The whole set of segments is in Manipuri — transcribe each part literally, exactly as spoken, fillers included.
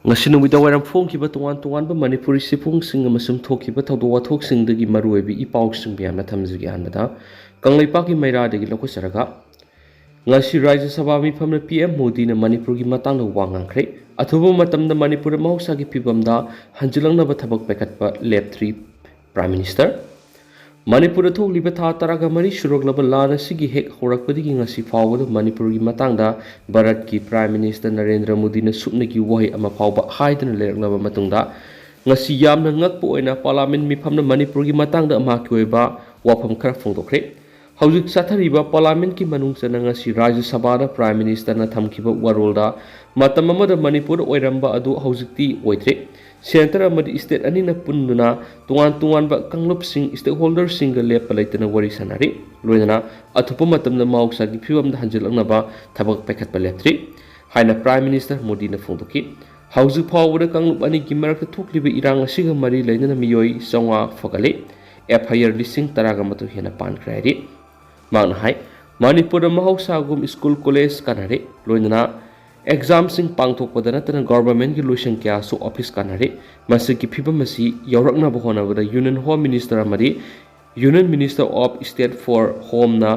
ꯉꯁꯤ ꯅꯨꯃꯤꯗꯥꯡ ꯋꯥꯏꯔꯝ ꯐꯣꯡꯈꯤꯕ ꯇꯣꯉꯥꯟ ꯇꯣꯉꯥꯟꯕ ꯃꯅꯤꯄꯨꯔꯤ ꯁꯤꯐꯣꯡꯁꯤꯡ ꯑꯃꯁꯨꯡ ꯊꯣꯛꯈꯤꯕ ꯊꯧꯗꯣꯛ ꯋꯥꯊꯣꯛꯁꯤꯡꯗꯒꯤ ꯃꯔꯨꯑꯣꯏꯕ ꯏ ꯄꯥꯎꯁꯤꯡ ꯃꯌꯥꯝꯅ ꯊꯝꯖꯒꯦ꯫ ꯑꯍꯥꯟꯕꯗ ꯀꯪꯂꯩꯄꯥꯛꯀꯤ ꯃꯩꯔꯥꯗꯒꯤ ꯂꯧꯈꯠꯆꯔꯒ, ꯉꯁꯤ ꯔꯥꯖ꯭ꯌ ꯁꯚꯥ ꯃꯤꯐꯝꯗ ꯄꯤ ꯑꯦꯝ ꯃꯣꯗꯤꯅ ꯃꯅꯤꯄꯨꯔꯒꯤ ꯃꯇꯥꯡꯗ ꯋꯥ ꯉꯥꯡꯈ꯭ꯔꯦ꯫ ꯑꯊꯨꯕ ꯃꯇꯝꯗ ꯃꯅꯤꯄꯨꯔꯗ ꯃꯍꯧꯁꯥꯒꯤ ꯐꯤꯕꯝꯗ ꯍꯟꯖꯤꯜꯂꯛꯅꯕ ꯊꯕꯛ ꯄꯥꯏꯈꯠꯄ ꯂꯦꯞꯇ꯭ꯔꯤ꯫ ꯄ꯭ꯔꯥꯏꯝ ꯃꯤꯅꯤꯁꯇꯔ, ꯃꯅꯤꯄꯨꯔꯗ ꯊꯣꯛꯂꯤꯕ ꯊꯥ ꯇꯔꯥꯒ ꯃꯔꯤ ꯁꯨꯔꯛꯂꯕ ꯂꯥꯟ ꯑꯁꯤꯒꯤ ꯍꯦꯛ ꯍꯧꯔꯛꯄꯗꯒꯤ ꯉꯁꯤ ꯐꯥꯎꯕꯗ ꯃꯅꯤꯄꯨꯔꯒꯤ ꯃꯇꯥꯡꯗ ꯚꯥꯔꯠꯀꯤ ꯄ꯭ꯔꯥꯏꯝ ꯃꯤꯅꯤꯁꯇꯔ ꯅꯔꯦꯟꯗ꯭ꯔ ꯃꯣꯗꯤꯅ ꯁꯨꯞꯅꯒꯤ ꯋꯥꯍꯩ ꯑꯃ ꯐꯥꯎꯕ ꯍꯥꯏꯗꯅ ꯂꯩꯔꯛꯂꯕ ꯃꯇꯨꯡꯗ, ꯉꯁꯤ ꯌꯥꯝꯅ ꯉꯛꯄ ꯑꯣꯏꯅ ꯄꯥꯔꯂꯥꯃꯦꯟ ꯃꯤꯐꯝꯅ ꯃꯅꯤꯄꯨꯔꯒꯤ ꯃꯇꯥꯡꯗ ꯃꯍꯥꯛꯀꯤ ꯑꯣꯏꯕ ꯋꯥꯐꯝ ꯈꯔ ꯐꯣꯡꯗꯣꯛꯈ꯭ꯔꯦ꯫ ꯍꯧꯖꯤꯛ ꯆꯠꯊꯔꯤꯕ ꯄꯥꯔꯂꯥꯃꯦꯟꯠꯀꯤ ꯃꯅꯨꯡ ꯆꯟꯅ ꯉꯁꯤ ꯔꯥꯖ꯭ꯌ ꯁꯚꯥꯗ ꯄ꯭ꯔꯥꯏꯝ ꯃꯤꯅꯤꯁꯇꯔꯅ ꯊꯝꯈꯤꯕ ꯋꯥꯔꯣꯜꯗ ꯃꯇꯝ ꯑꯃꯗ ꯃꯅꯤꯄꯨꯔꯗ ꯑꯣꯏꯔꯝꯕ ꯑꯗꯨ ꯍꯧꯖꯤꯛꯇꯤ ꯑꯣꯏꯗ꯭ꯔꯦ꯫ ꯁꯦꯟꯇꯔ ꯑꯃꯗꯤ ꯁ꯭ꯇꯦꯠ ꯑꯅꯤꯅ ꯄꯨꯟꯗꯨꯅ ꯇꯣꯉꯥꯟ ꯇꯣꯉꯥꯟꯕ ꯀꯥꯡꯂꯨꯞꯁꯤꯡ, ꯁ꯭ꯇꯦꯛꯍꯣꯜꯗꯔꯁꯤꯡꯒ ꯂꯦꯞꯄ ꯂꯩꯇꯅ ꯋꯥꯔꯤ ꯁꯥꯅꯔꯤ꯫ ꯂꯣꯏꯅꯅ ꯑꯊꯨꯕ ꯃꯇꯝꯗ ꯃꯍꯧꯁꯥꯒꯤ ꯐꯤꯕꯝꯗ ꯍꯟꯖꯤꯜꯂꯛꯅꯕ ꯊꯕꯛ ꯄꯥꯏꯈꯠꯄ ꯂꯦꯞꯇ꯭ꯔꯤ ꯍꯥꯏꯅ ꯄ꯭ꯔꯥꯏꯝ ꯃꯤꯅꯤꯁꯇꯔ ꯃꯣꯗꯤꯅ ꯐꯣꯡꯗꯣꯛꯈꯤ꯫ ꯍꯧꯖꯤꯛ ꯐꯥꯎꯕꯗ ꯀꯥꯡꯂꯨꯞ ꯑꯅꯤꯒꯤ ꯃꯔꯛꯇ ꯊꯣꯛꯂꯤꯕ ꯏꯔꯥꯡ ꯑꯁꯤꯒ ꯃꯔꯤ ꯂꯩꯅꯅ ꯃꯤꯑꯣꯏ ꯆꯥꯝꯃꯉꯥ ꯐꯒꯠꯂꯤ꯫ ꯑꯦꯐ ꯑꯥꯏ ꯑꯥꯔ ꯂꯤꯁꯤꯡ ꯇꯔꯥꯒ ꯃꯥꯊꯣꯏ ꯍꯦꯟꯅ ꯄꯥꯟꯈ꯭ꯔꯦ ꯍꯥꯏꯔꯤ꯫ ꯃꯍꯥꯛꯅ ꯍꯥꯏ, ꯃꯅꯤꯄꯨꯔꯗ ꯃꯍꯧꯁꯥꯒꯨꯝ ꯁ꯭ꯀꯨꯜ ꯀꯣꯂꯦꯖ ꯀꯥꯟꯅꯔꯦ, ꯂꯣꯏꯅꯅ ꯑꯦꯛꯖꯥꯝꯁꯤꯡ ꯄꯥꯡꯊꯣꯛꯄꯗ ꯅꯠꯇꯅ ꯒꯣꯚꯔꯟꯃꯦꯟꯠꯀꯤ ꯂꯣꯏꯁꯪ ꯀꯌꯥꯁꯨ ꯑꯣꯐꯤꯁ ꯀꯥꯟꯅꯔꯦ꯫ ꯃꯁꯤꯒꯤ ꯐꯤꯕꯝ ꯑꯁꯤ ꯌꯧꯔꯛꯅꯕ ꯍꯣꯠꯅꯕꯗ ꯌꯨꯅꯤꯌꯟ ꯍꯣꯝ ꯃꯤꯅꯤꯁꯇꯔ ꯑꯃꯗꯤ union minister of state for ꯍꯣꯝꯅ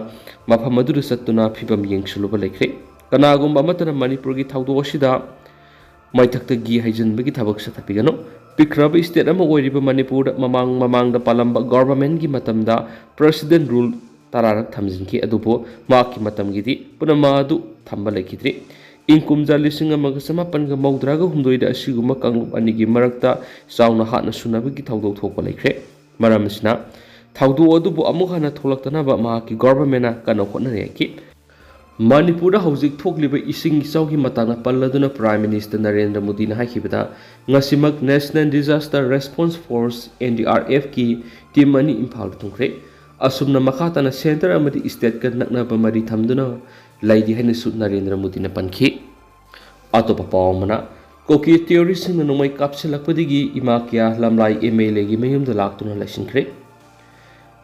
ꯃꯐꯝ ꯑꯗꯨꯗ ꯆꯠꯇꯨꯅ ꯐꯤꯕꯝ ꯌꯦꯡꯁꯤꯜꯂꯨꯕ ꯂꯩꯈ꯭ꯔꯦ꯫ ꯀꯅꯥꯒꯨꯝꯕ ꯑꯃꯠꯇꯅ ꯃꯅꯤꯄꯨꯔꯒꯤ ꯊꯧꯗꯣꯛ ꯑꯁꯤꯗ ꯃꯩꯊꯛꯇ ꯘꯤ ꯍꯩꯖꯤꯟꯕꯒꯤ ꯊꯕꯛ ꯆꯠꯊꯕꯤꯒꯅꯨ꯫ ꯄꯤꯛꯈ꯭ꯔꯕ ꯁ꯭ꯇꯦꯠ ꯑꯃ ꯑꯣꯏꯔꯤꯕ ꯃꯅꯤꯄꯨꯔꯗ ꯃꯃꯥꯡ ꯃꯃꯥꯡꯗ ꯄꯥꯜꯂꯝꯕ ꯒꯣꯚꯔꯟꯃꯦꯟꯠꯀꯤ ꯃꯇꯝꯗ ꯄ꯭ꯔꯦꯁꯤꯗꯦꯟꯠ ꯔꯨꯜ ꯇꯔꯥꯔꯛ ꯊꯝꯖꯤꯟꯈꯤ, ꯑꯗꯨꯕꯨ ꯃꯍꯥꯛꯀꯤ ꯃꯇꯝꯒꯤꯗꯤ ꯄꯨꯝꯅꯃꯛ ꯑꯗꯨ ꯊꯝꯕ ꯂꯩꯈꯤꯗ꯭ꯔꯤ꯫ ꯏꯪ ꯀꯨꯝꯖꯥ ꯂꯤꯁꯤꯡ ꯑꯃꯒ ꯆꯃꯥꯄꯟꯒ ꯃꯧꯗ꯭ꯔꯥꯒ ꯍꯨꯝꯗꯣꯏꯗ ꯑꯁꯤꯒꯨꯝꯕ ꯀꯥꯡꯂꯨꯞ ꯑꯅꯤꯒꯤ ꯃꯔꯛꯇ ꯆꯥꯎꯅ ꯍꯥꯠꯅ ꯁꯨꯅꯕꯒꯤ ꯊꯧꯗꯣꯛ ꯊꯣꯛꯄ ꯂꯩꯈ꯭ꯔꯦ꯫ ꯃꯔꯝ ꯑꯁꯤꯅ, ꯊꯧꯗꯣꯛ ꯑꯗꯨꯕꯨ ꯑꯃꯨꯛ ꯍꯟꯅ ꯊꯣꯛꯂꯛꯇꯅꯕ ꯃꯍꯥꯛꯀꯤ ꯒꯣꯚꯔꯟꯃꯦꯟꯠꯅ ꯀꯟꯅ ꯍꯣꯠꯅꯔꯤ ꯍꯥꯏꯈꯤ꯫ ꯃꯅꯤꯄꯨꯔꯗ ꯍꯧꯖꯤꯛ ꯊꯣꯛꯂꯤꯕ ꯏꯁꯤꯡ ꯏꯆꯥꯎꯒꯤ ꯃꯇꯥꯡꯗ ꯄꯜꯂꯗꯨꯅ ꯄ꯭ꯔꯥꯏꯝ ꯃꯤꯅꯤꯁꯇꯔ ꯅꯔꯦꯟꯗ꯭ꯔ ꯃꯣꯗꯤꯅ ꯍꯥꯏꯈꯤꯕꯗ, ꯉꯁꯤꯃꯛ national disaster response force, N D R ꯑꯦꯐꯀꯤ ꯇꯤꯝ ꯑꯅꯤ ꯏꯝꯐꯥꯜꯗ ꯊꯨꯡꯈ꯭ꯔꯦ꯫ ꯑꯁꯨꯝꯅ ꯃꯈꯥ ꯇꯥꯅ ꯁꯦꯟꯇꯔ ꯑꯃꯗꯤ ꯁ꯭ꯇꯦꯠꯀ ꯅꯛꯅꯕ ꯃꯔꯤ ꯊꯝꯗꯨꯅ ꯂꯩꯔꯤ ꯍꯥꯏꯅꯁꯨ ꯅꯔꯦꯟꯗ꯭ꯔ ꯃꯣꯗꯤꯅ ꯄꯟꯈꯤ꯫ ꯑꯇꯣꯞꯄ ꯄꯥꯎ ꯑꯃꯅ, ꯀꯨꯀꯤ ꯇꯦꯔꯣꯔꯤꯁꯁꯤꯡꯅ ꯅꯣꯡꯃꯩ ꯀꯥꯞꯁꯤꯜꯂꯛꯄꯗꯒꯤ ꯏꯃꯥ ꯀꯤꯌꯥ ꯂꯝꯂꯥꯏ ꯑꯦꯝ ꯑꯦꯜ ꯑꯦꯒꯤ ꯃꯌꯨꯝꯗ ꯂꯥꯛꯇꯨꯅ ꯂꯩꯁꯤꯟꯈ꯭ꯔꯦ꯫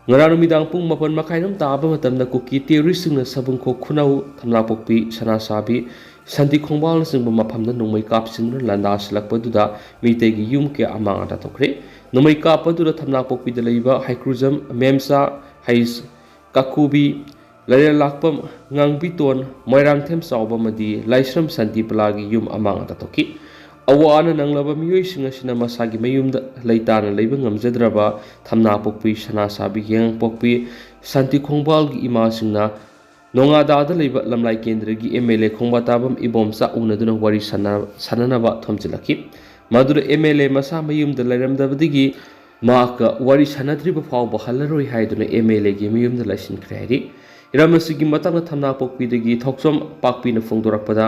ꯉꯔꯥꯡ ꯅꯨꯃꯤꯗꯥꯡ ꯄꯨꯡ ꯃꯥꯄꯟ ꯃꯈꯥꯏꯔꯣꯝ ꯇꯥꯕ ꯃꯇꯝꯗ ꯀꯨꯀꯤ ꯇꯦꯔꯣꯔꯤꯁꯁꯤꯡꯅ ꯁꯕꯨꯡꯈꯣꯛ ꯈꯨꯅꯧ, ꯊꯝꯅꯥꯄꯣꯛꯄꯤ, ꯁꯅꯥꯁꯥꯕꯤ, ꯁꯥꯟꯇꯤ ꯈꯣꯡꯕꯥꯜꯅꯆꯤꯡꯕ ꯃꯐꯝꯗ ꯅꯣꯡꯃꯩ ꯀꯥꯞꯁꯤꯟꯗꯨꯅ ꯂꯥꯟꯗꯥꯁꯤꯜꯂꯛꯄꯗꯨꯗ ꯃꯤꯇꯩꯒꯤ ꯌꯨꯝ ꯀꯌꯥ ꯑꯃꯥꯡ ꯑꯇꯥ ꯊꯣꯛꯈ꯭ꯔꯦ꯫ ꯅꯣꯡꯃꯩ ꯀꯥꯞꯄꯗꯨꯗ ꯊꯝꯅꯥꯄꯣꯛꯄꯤꯗ ꯂꯩꯕ ꯍꯩꯀ꯭ꯔꯨꯖꯝ, ꯃꯦꯝꯆꯥ, ꯍꯩꯁ, ꯀꯥꯀꯨꯕꯤ, ꯂꯩꯔꯦꯜꯂꯥꯛꯄꯝ, ꯉꯥꯡꯕꯤꯇꯣꯟ, ꯃꯣꯏꯔꯥꯡꯊꯦꯝ ꯆꯥꯎꯕ ꯑꯃꯗꯤ ꯂꯥꯏꯁ꯭ꯔꯝ ꯁꯥꯟꯇꯤꯄꯂꯥꯒꯤ ꯌꯨꯝ ꯑꯃꯥꯡ ꯑꯇꯥ ꯊꯣꯛꯈꯤ꯫ ꯑꯋꯥ ꯑꯅꯥ ꯅꯪꯂꯕ ꯃꯤꯑꯣꯏꯁꯤꯡ ꯑꯁꯤꯅ ꯃꯁꯥꯒꯤ ꯃꯌꯨꯝꯗ ꯂꯩꯇꯥꯅ ꯂꯩꯕ ꯉꯝꯖꯗ꯭ꯔꯕ ꯊꯝꯅꯥꯄꯣꯛꯄꯤ, ꯁꯅꯥꯁꯥꯕꯤ, ꯌꯦꯉꯥꯡꯄꯣꯛꯄꯤ, ꯁꯥꯟꯇꯤ ꯈꯣꯡꯕꯥꯜꯒꯤ ꯏꯃꯥꯁꯤꯡꯅ ꯅꯣꯉꯥꯗꯥꯗ ꯂꯩꯕ ꯂꯝꯂꯥꯏ ꯀꯦꯟꯗ꯭ꯔꯒꯤ ꯑꯦꯝ ꯑꯦꯜ ꯑꯦ ꯈꯣꯡꯕꯥꯇꯥꯕꯝ ꯏꯕꯣꯝꯆꯥ ꯎꯅꯗꯨꯅ ꯋꯥꯔꯤ ꯁꯥꯟꯅ-, ꯁꯥꯟꯅꯅꯕ ꯊꯣꯝꯖꯤꯜꯂꯛꯈꯤ꯫ ꯃꯗꯨꯗ ꯑꯦꯝ ꯑꯦꯜ ꯑꯦ ꯃꯁꯥ ꯃꯌꯨꯝꯗ ꯂꯩꯔꯝꯗꯕꯗꯒꯤ ꯃꯍꯥꯛꯀ ꯋꯥꯔꯤ ꯁꯥꯟꯅꯗ꯭ꯔꯤꯕ ꯐꯥꯎꯕ ꯍꯜꯂꯔꯣꯏ ꯍꯥꯏꯗꯨꯅ ꯑꯦꯝ ꯑꯦꯜ ꯑꯦꯒꯤ ꯃꯌꯨꯝꯗ ꯂꯩꯁꯤꯟꯈ꯭ꯔꯦ ꯍꯥꯏꯔꯤ꯫ ꯍꯤꯔꯝ ꯑꯁꯤꯒꯤ ꯃꯇꯥꯡꯗ ꯊꯝꯅꯥꯄꯣꯛꯄꯤꯗꯒꯤ ꯊꯣꯛꯆꯣꯝ ꯄꯥꯛꯄꯤꯅ ꯐꯣꯡꯗꯣꯔꯛꯄꯗ,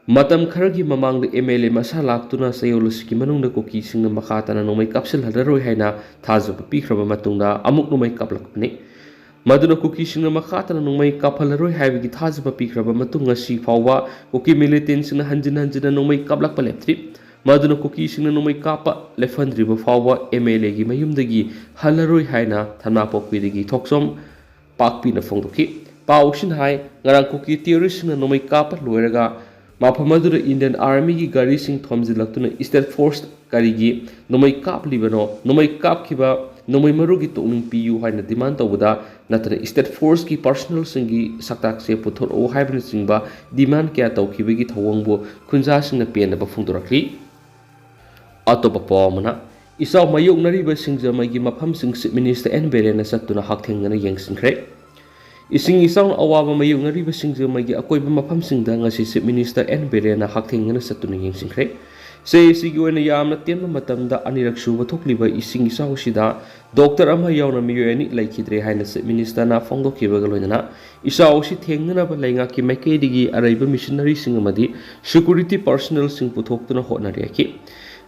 ꯃꯇꯝ ꯈꯔꯒꯤ ꯃꯃꯥꯡꯗ ꯑꯦꯝ ꯑꯦꯜ ꯑꯦ ꯃꯁꯥ ꯂꯥꯛꯇꯨꯅ ꯆꯌꯣꯜ ꯑꯁꯤꯒꯤ ꯃꯅꯨꯡꯗ ꯀꯨꯀꯤꯁꯤꯡꯅ ꯃꯈꯥ ꯇꯥꯅ ꯅꯣꯡꯃꯩ ꯀꯥꯞꯁꯤꯜꯍꯜꯂꯔꯣꯏ ꯍꯥꯏꯅ ꯊꯥꯖꯕ ꯄꯤꯈ꯭ꯔꯕ ꯃꯇꯨꯡꯗ ꯑꯃꯨꯛ ꯅꯣꯡꯃꯩ ꯀꯥꯞꯂꯛꯄꯅꯤ꯫ ꯃꯗꯨꯅ ꯀꯨꯀꯤꯁꯤꯡꯅ ꯃꯈꯥ ꯇꯥꯅ ꯅꯣꯡꯃꯩ ꯀꯥꯞꯍꯜꯂꯔꯣꯏ ꯍꯥꯏꯕꯒꯤ ꯊꯥꯖꯕ ꯄꯤꯈ꯭ꯔꯕ ꯃꯇꯨꯡ ꯉꯁꯤ ꯐꯥꯎꯕ ꯀꯨꯀꯤ ꯃꯤꯂꯤꯇꯦꯟꯁꯤꯡꯅ ꯍꯟꯖꯤꯟ ꯍꯟꯖꯤꯟꯅ ꯅꯣꯡꯃꯩ ꯀꯥꯞꯂꯛꯄ ꯂꯦꯞꯇ꯭ꯔꯤ꯫ ꯃꯗꯨꯅ ꯀꯨꯀꯤꯁꯤꯡꯅ ꯅꯣꯡꯃꯩ ꯀꯥꯞꯄ ꯂꯦꯞꯍꯟꯗ꯭ꯔꯤꯕ ꯐꯥꯎꯕ ꯑꯦꯝ ꯑꯦꯜ ꯑꯦꯒꯤ ꯃꯌꯨꯝꯗꯒꯤ ꯍꯜꯂꯔꯣꯏ ꯍꯥꯏꯅ ꯊꯝꯅꯥꯄꯣꯛꯄꯤꯗꯒꯤ ꯊꯣꯛꯆꯣꯝ ꯄꯥꯛꯄꯤꯅ ꯐꯣꯡꯗꯣꯛꯈꯤ꯫ ꯄꯥꯎꯁꯤꯅ ꯍꯥꯏ, ꯉꯔꯥꯡ ꯀꯨꯀꯤ ꯇꯦꯔꯣꯔꯤꯁꯁꯤꯡꯅ ꯅꯣꯡꯃꯩ ꯀꯥꯞꯄ ꯂꯣꯏꯔꯒ ꯃꯐꯝ ꯑꯗꯨꯗ ꯏꯟꯗꯤꯌꯟ ꯑꯥꯔꯃꯤꯒꯤ ꯒꯥꯔꯤꯁꯤꯡ ꯊꯣꯝꯖꯤꯜꯂꯛꯇꯨꯅ ꯁ꯭ꯇꯦꯠ ꯐꯣꯔꯁ ꯀꯔꯤꯒꯤ ꯅꯣꯡꯃꯩ ꯀꯥꯞꯂꯤꯕꯅꯣ, ꯅꯣꯡꯃꯩ ꯀꯥꯞꯈꯤꯕ ꯅꯣꯡꯃꯩ ꯃꯔꯨꯒꯤ ꯇꯣꯛꯅꯤꯡ ꯄꯤꯌꯨ ꯍꯥꯏꯅ ꯗꯤꯃꯥꯟ ꯇꯧꯕꯗ ꯅꯠꯇꯅ ꯁ꯭ꯇꯦꯠ ꯐꯣꯔꯁꯀꯤ ꯄꯥꯔꯁꯣꯅꯦꯜꯁꯤꯡꯒꯤ ꯁꯛꯇꯥꯛꯁꯦ ꯄꯨꯊꯣꯔꯛꯎ ꯍꯥꯏꯕꯅꯆꯤꯡꯕ ꯗꯤꯃꯥꯟ ꯀꯌꯥ ꯇꯧꯈꯤꯕꯒꯤ ꯊꯧꯑꯣꯡꯕꯨ ꯈꯨꯟꯖꯥꯁꯤꯡꯅ ꯄꯦꯟꯗꯕ ꯐꯣꯡꯗꯣꯔꯛꯂꯤ꯫ ꯑꯇꯣꯞꯄ ꯄꯥꯎ ꯑꯃꯅ, ꯏꯆꯥꯎ ꯃꯥꯌꯣꯛꯅꯔꯤꯕ ꯁꯤꯡꯖꯃꯩꯒꯤ ꯃꯐꯝꯁꯤꯡ ꯆꯤꯐ ꯃꯤꯅꯤꯁꯇꯔ ꯑꯦꯟ ꯕꯤꯔꯦꯟꯅ ꯆꯠꯇꯨꯅ ꯍꯛꯊꯦꯡꯅꯅ ꯌꯦꯡꯁꯤꯟꯈ꯭ꯔꯦ꯫ ꯏꯁꯤꯡ ꯏꯆꯥꯎꯅ ꯑꯋꯥꯕ ꯃꯥꯌꯣꯛꯅꯔꯤꯕ ꯁꯤꯡꯖꯃꯩꯒꯤ ꯑꯀꯣꯏꯕ ꯃꯐꯝꯁꯤꯡꯗ ꯉꯁꯤ ꯆꯤꯐ ꯃꯤꯅꯤꯁꯇꯔ ꯑꯦꯟ ꯕꯤꯔꯦꯟꯅ ꯍꯛꯊꯦꯡꯅꯅ ꯆꯠꯇꯨꯅ ꯌꯦꯡꯁꯤꯟꯈ꯭ꯔꯦ꯫ ꯁꯤ ꯑꯦ ꯁꯤꯒꯤ ꯑꯣꯏꯅ ꯌꯥꯝꯅ ꯇꯦꯟꯕ ꯃꯇꯝꯗ ꯑꯅꯤꯔꯛ ꯁꯨꯕ ꯊꯣꯛꯂꯤꯕ ꯏꯁꯤꯡ ꯏꯆꯥꯎ ꯑꯁꯤꯗ ꯗꯣꯛꯇꯔ ꯑꯃ ꯌꯥꯎꯅ ꯃꯤꯑꯣꯏ ꯑꯅꯤ ꯂꯩꯈꯤꯗ꯭ꯔꯦ ꯍꯥꯏꯅ ꯆꯤꯐ ꯃꯤꯅꯤꯁꯇꯔꯅ ꯐꯣꯡꯗꯣꯛꯈꯤꯕꯒ ꯂꯣꯏꯅꯅ ꯏꯆꯥꯎ ꯑꯁꯤ ꯊꯦꯡꯅꯅꯕ ꯂꯩꯉꯥꯛꯀꯤ ꯃꯥꯏꯀꯩꯗꯒꯤ ꯑꯔꯩꯕ ꯃꯤꯁꯅꯔꯤꯁꯤꯡ ꯑꯃꯗꯤ ꯁꯦꯀ꯭ꯌꯨꯔꯤꯇꯤ ꯄꯥꯔꯁꯣꯅꯦꯜꯁꯤꯡ ꯄꯨꯊꯣꯛꯇꯨꯅ ꯍꯣꯠꯅꯔꯤ ꯍꯥꯏꯈꯤ꯫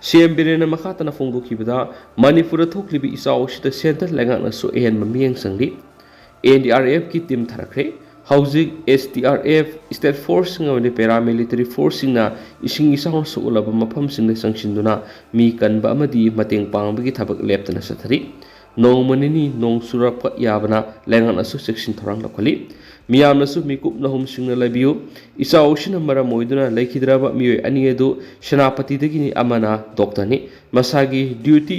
ꯁꯤ ꯑꯦꯝ ꯕꯤꯔꯦꯟꯅ ꯃꯈꯥ ꯇꯥꯅ ꯐꯣꯡꯗꯣꯛꯈꯤꯕꯗ, ꯃꯅꯤꯄꯨꯔꯗ ꯊꯣꯛꯂꯤꯕ ꯏꯆꯥꯎ ꯑꯁꯤꯗ ꯁꯦꯟꯇ꯭ꯔꯦꯜ ꯂꯩꯉꯥꯛꯅꯁꯨ ꯑꯍꯦꯟꯕ ꯃꯤꯠꯌꯦꯡ ꯆꯪꯂꯤ꯫ ꯑꯦꯟ ꯗꯤ ꯑꯥꯔ ꯑꯦꯐꯀꯤ ꯇꯤꯝ ꯊꯥꯔꯛꯈ꯭ꯔꯦ꯫ ꯍꯧꯖꯤꯛ S D R F, state ꯐꯣꯔꯁꯁꯤꯡ ꯑꯃꯗꯤ ꯄꯦꯔꯥꯃꯤꯂꯤꯇꯔꯤ ꯐꯣꯔꯁꯁꯤꯡꯅ ꯏꯁꯤꯡ ꯏꯆꯥꯎꯅ ꯁꯣꯛꯍꯜꯂꯕ ꯃꯐꯝꯁꯤꯡꯗ ꯆꯪꯁꯤꯟꯗꯨꯅ ꯃꯤ ꯀꯟꯕ ꯑꯃꯗꯤ ꯃꯇꯦꯡ ꯄꯥꯡꯕꯒꯤ ꯊꯕꯛ ꯂꯦꯞꯇꯅ ꯆꯠꯊꯔꯤ꯫ ꯅꯣꯡꯃ ꯅꯤꯅꯤ ꯅꯣꯡ ꯆꯨꯔꯛꯄ ꯌꯥꯕꯅ ꯂꯩꯉꯥꯛꯅꯁꯨ ꯆꯦꯛꯁꯤꯟ ꯊꯧꯔꯥꯡ ꯂꯧꯈꯠꯂꯤ꯫ ꯃꯤꯌꯥꯝꯅꯁꯨ ꯃꯤꯀꯨꯞ ꯅꯍꯨꯝꯁꯤꯡꯅ ꯂꯩꯕꯤꯌꯨ꯫ ꯏꯆꯥꯎ ꯑꯁꯤꯅ ꯃꯔꯝ ꯑꯣꯏꯗꯨꯅ ꯂꯩꯈꯤꯗ꯭ꯔꯕ ꯃꯤꯑꯣꯏ ꯑꯅꯤ ꯑꯗꯨ ꯁꯦꯅꯥꯄꯇꯤꯗꯒꯤꯅꯤ, ꯑꯃꯅ ꯗꯣꯛꯇꯔꯅꯤ꯫ ꯃꯁꯥꯒꯤ ꯗ꯭ꯌꯨꯇꯤ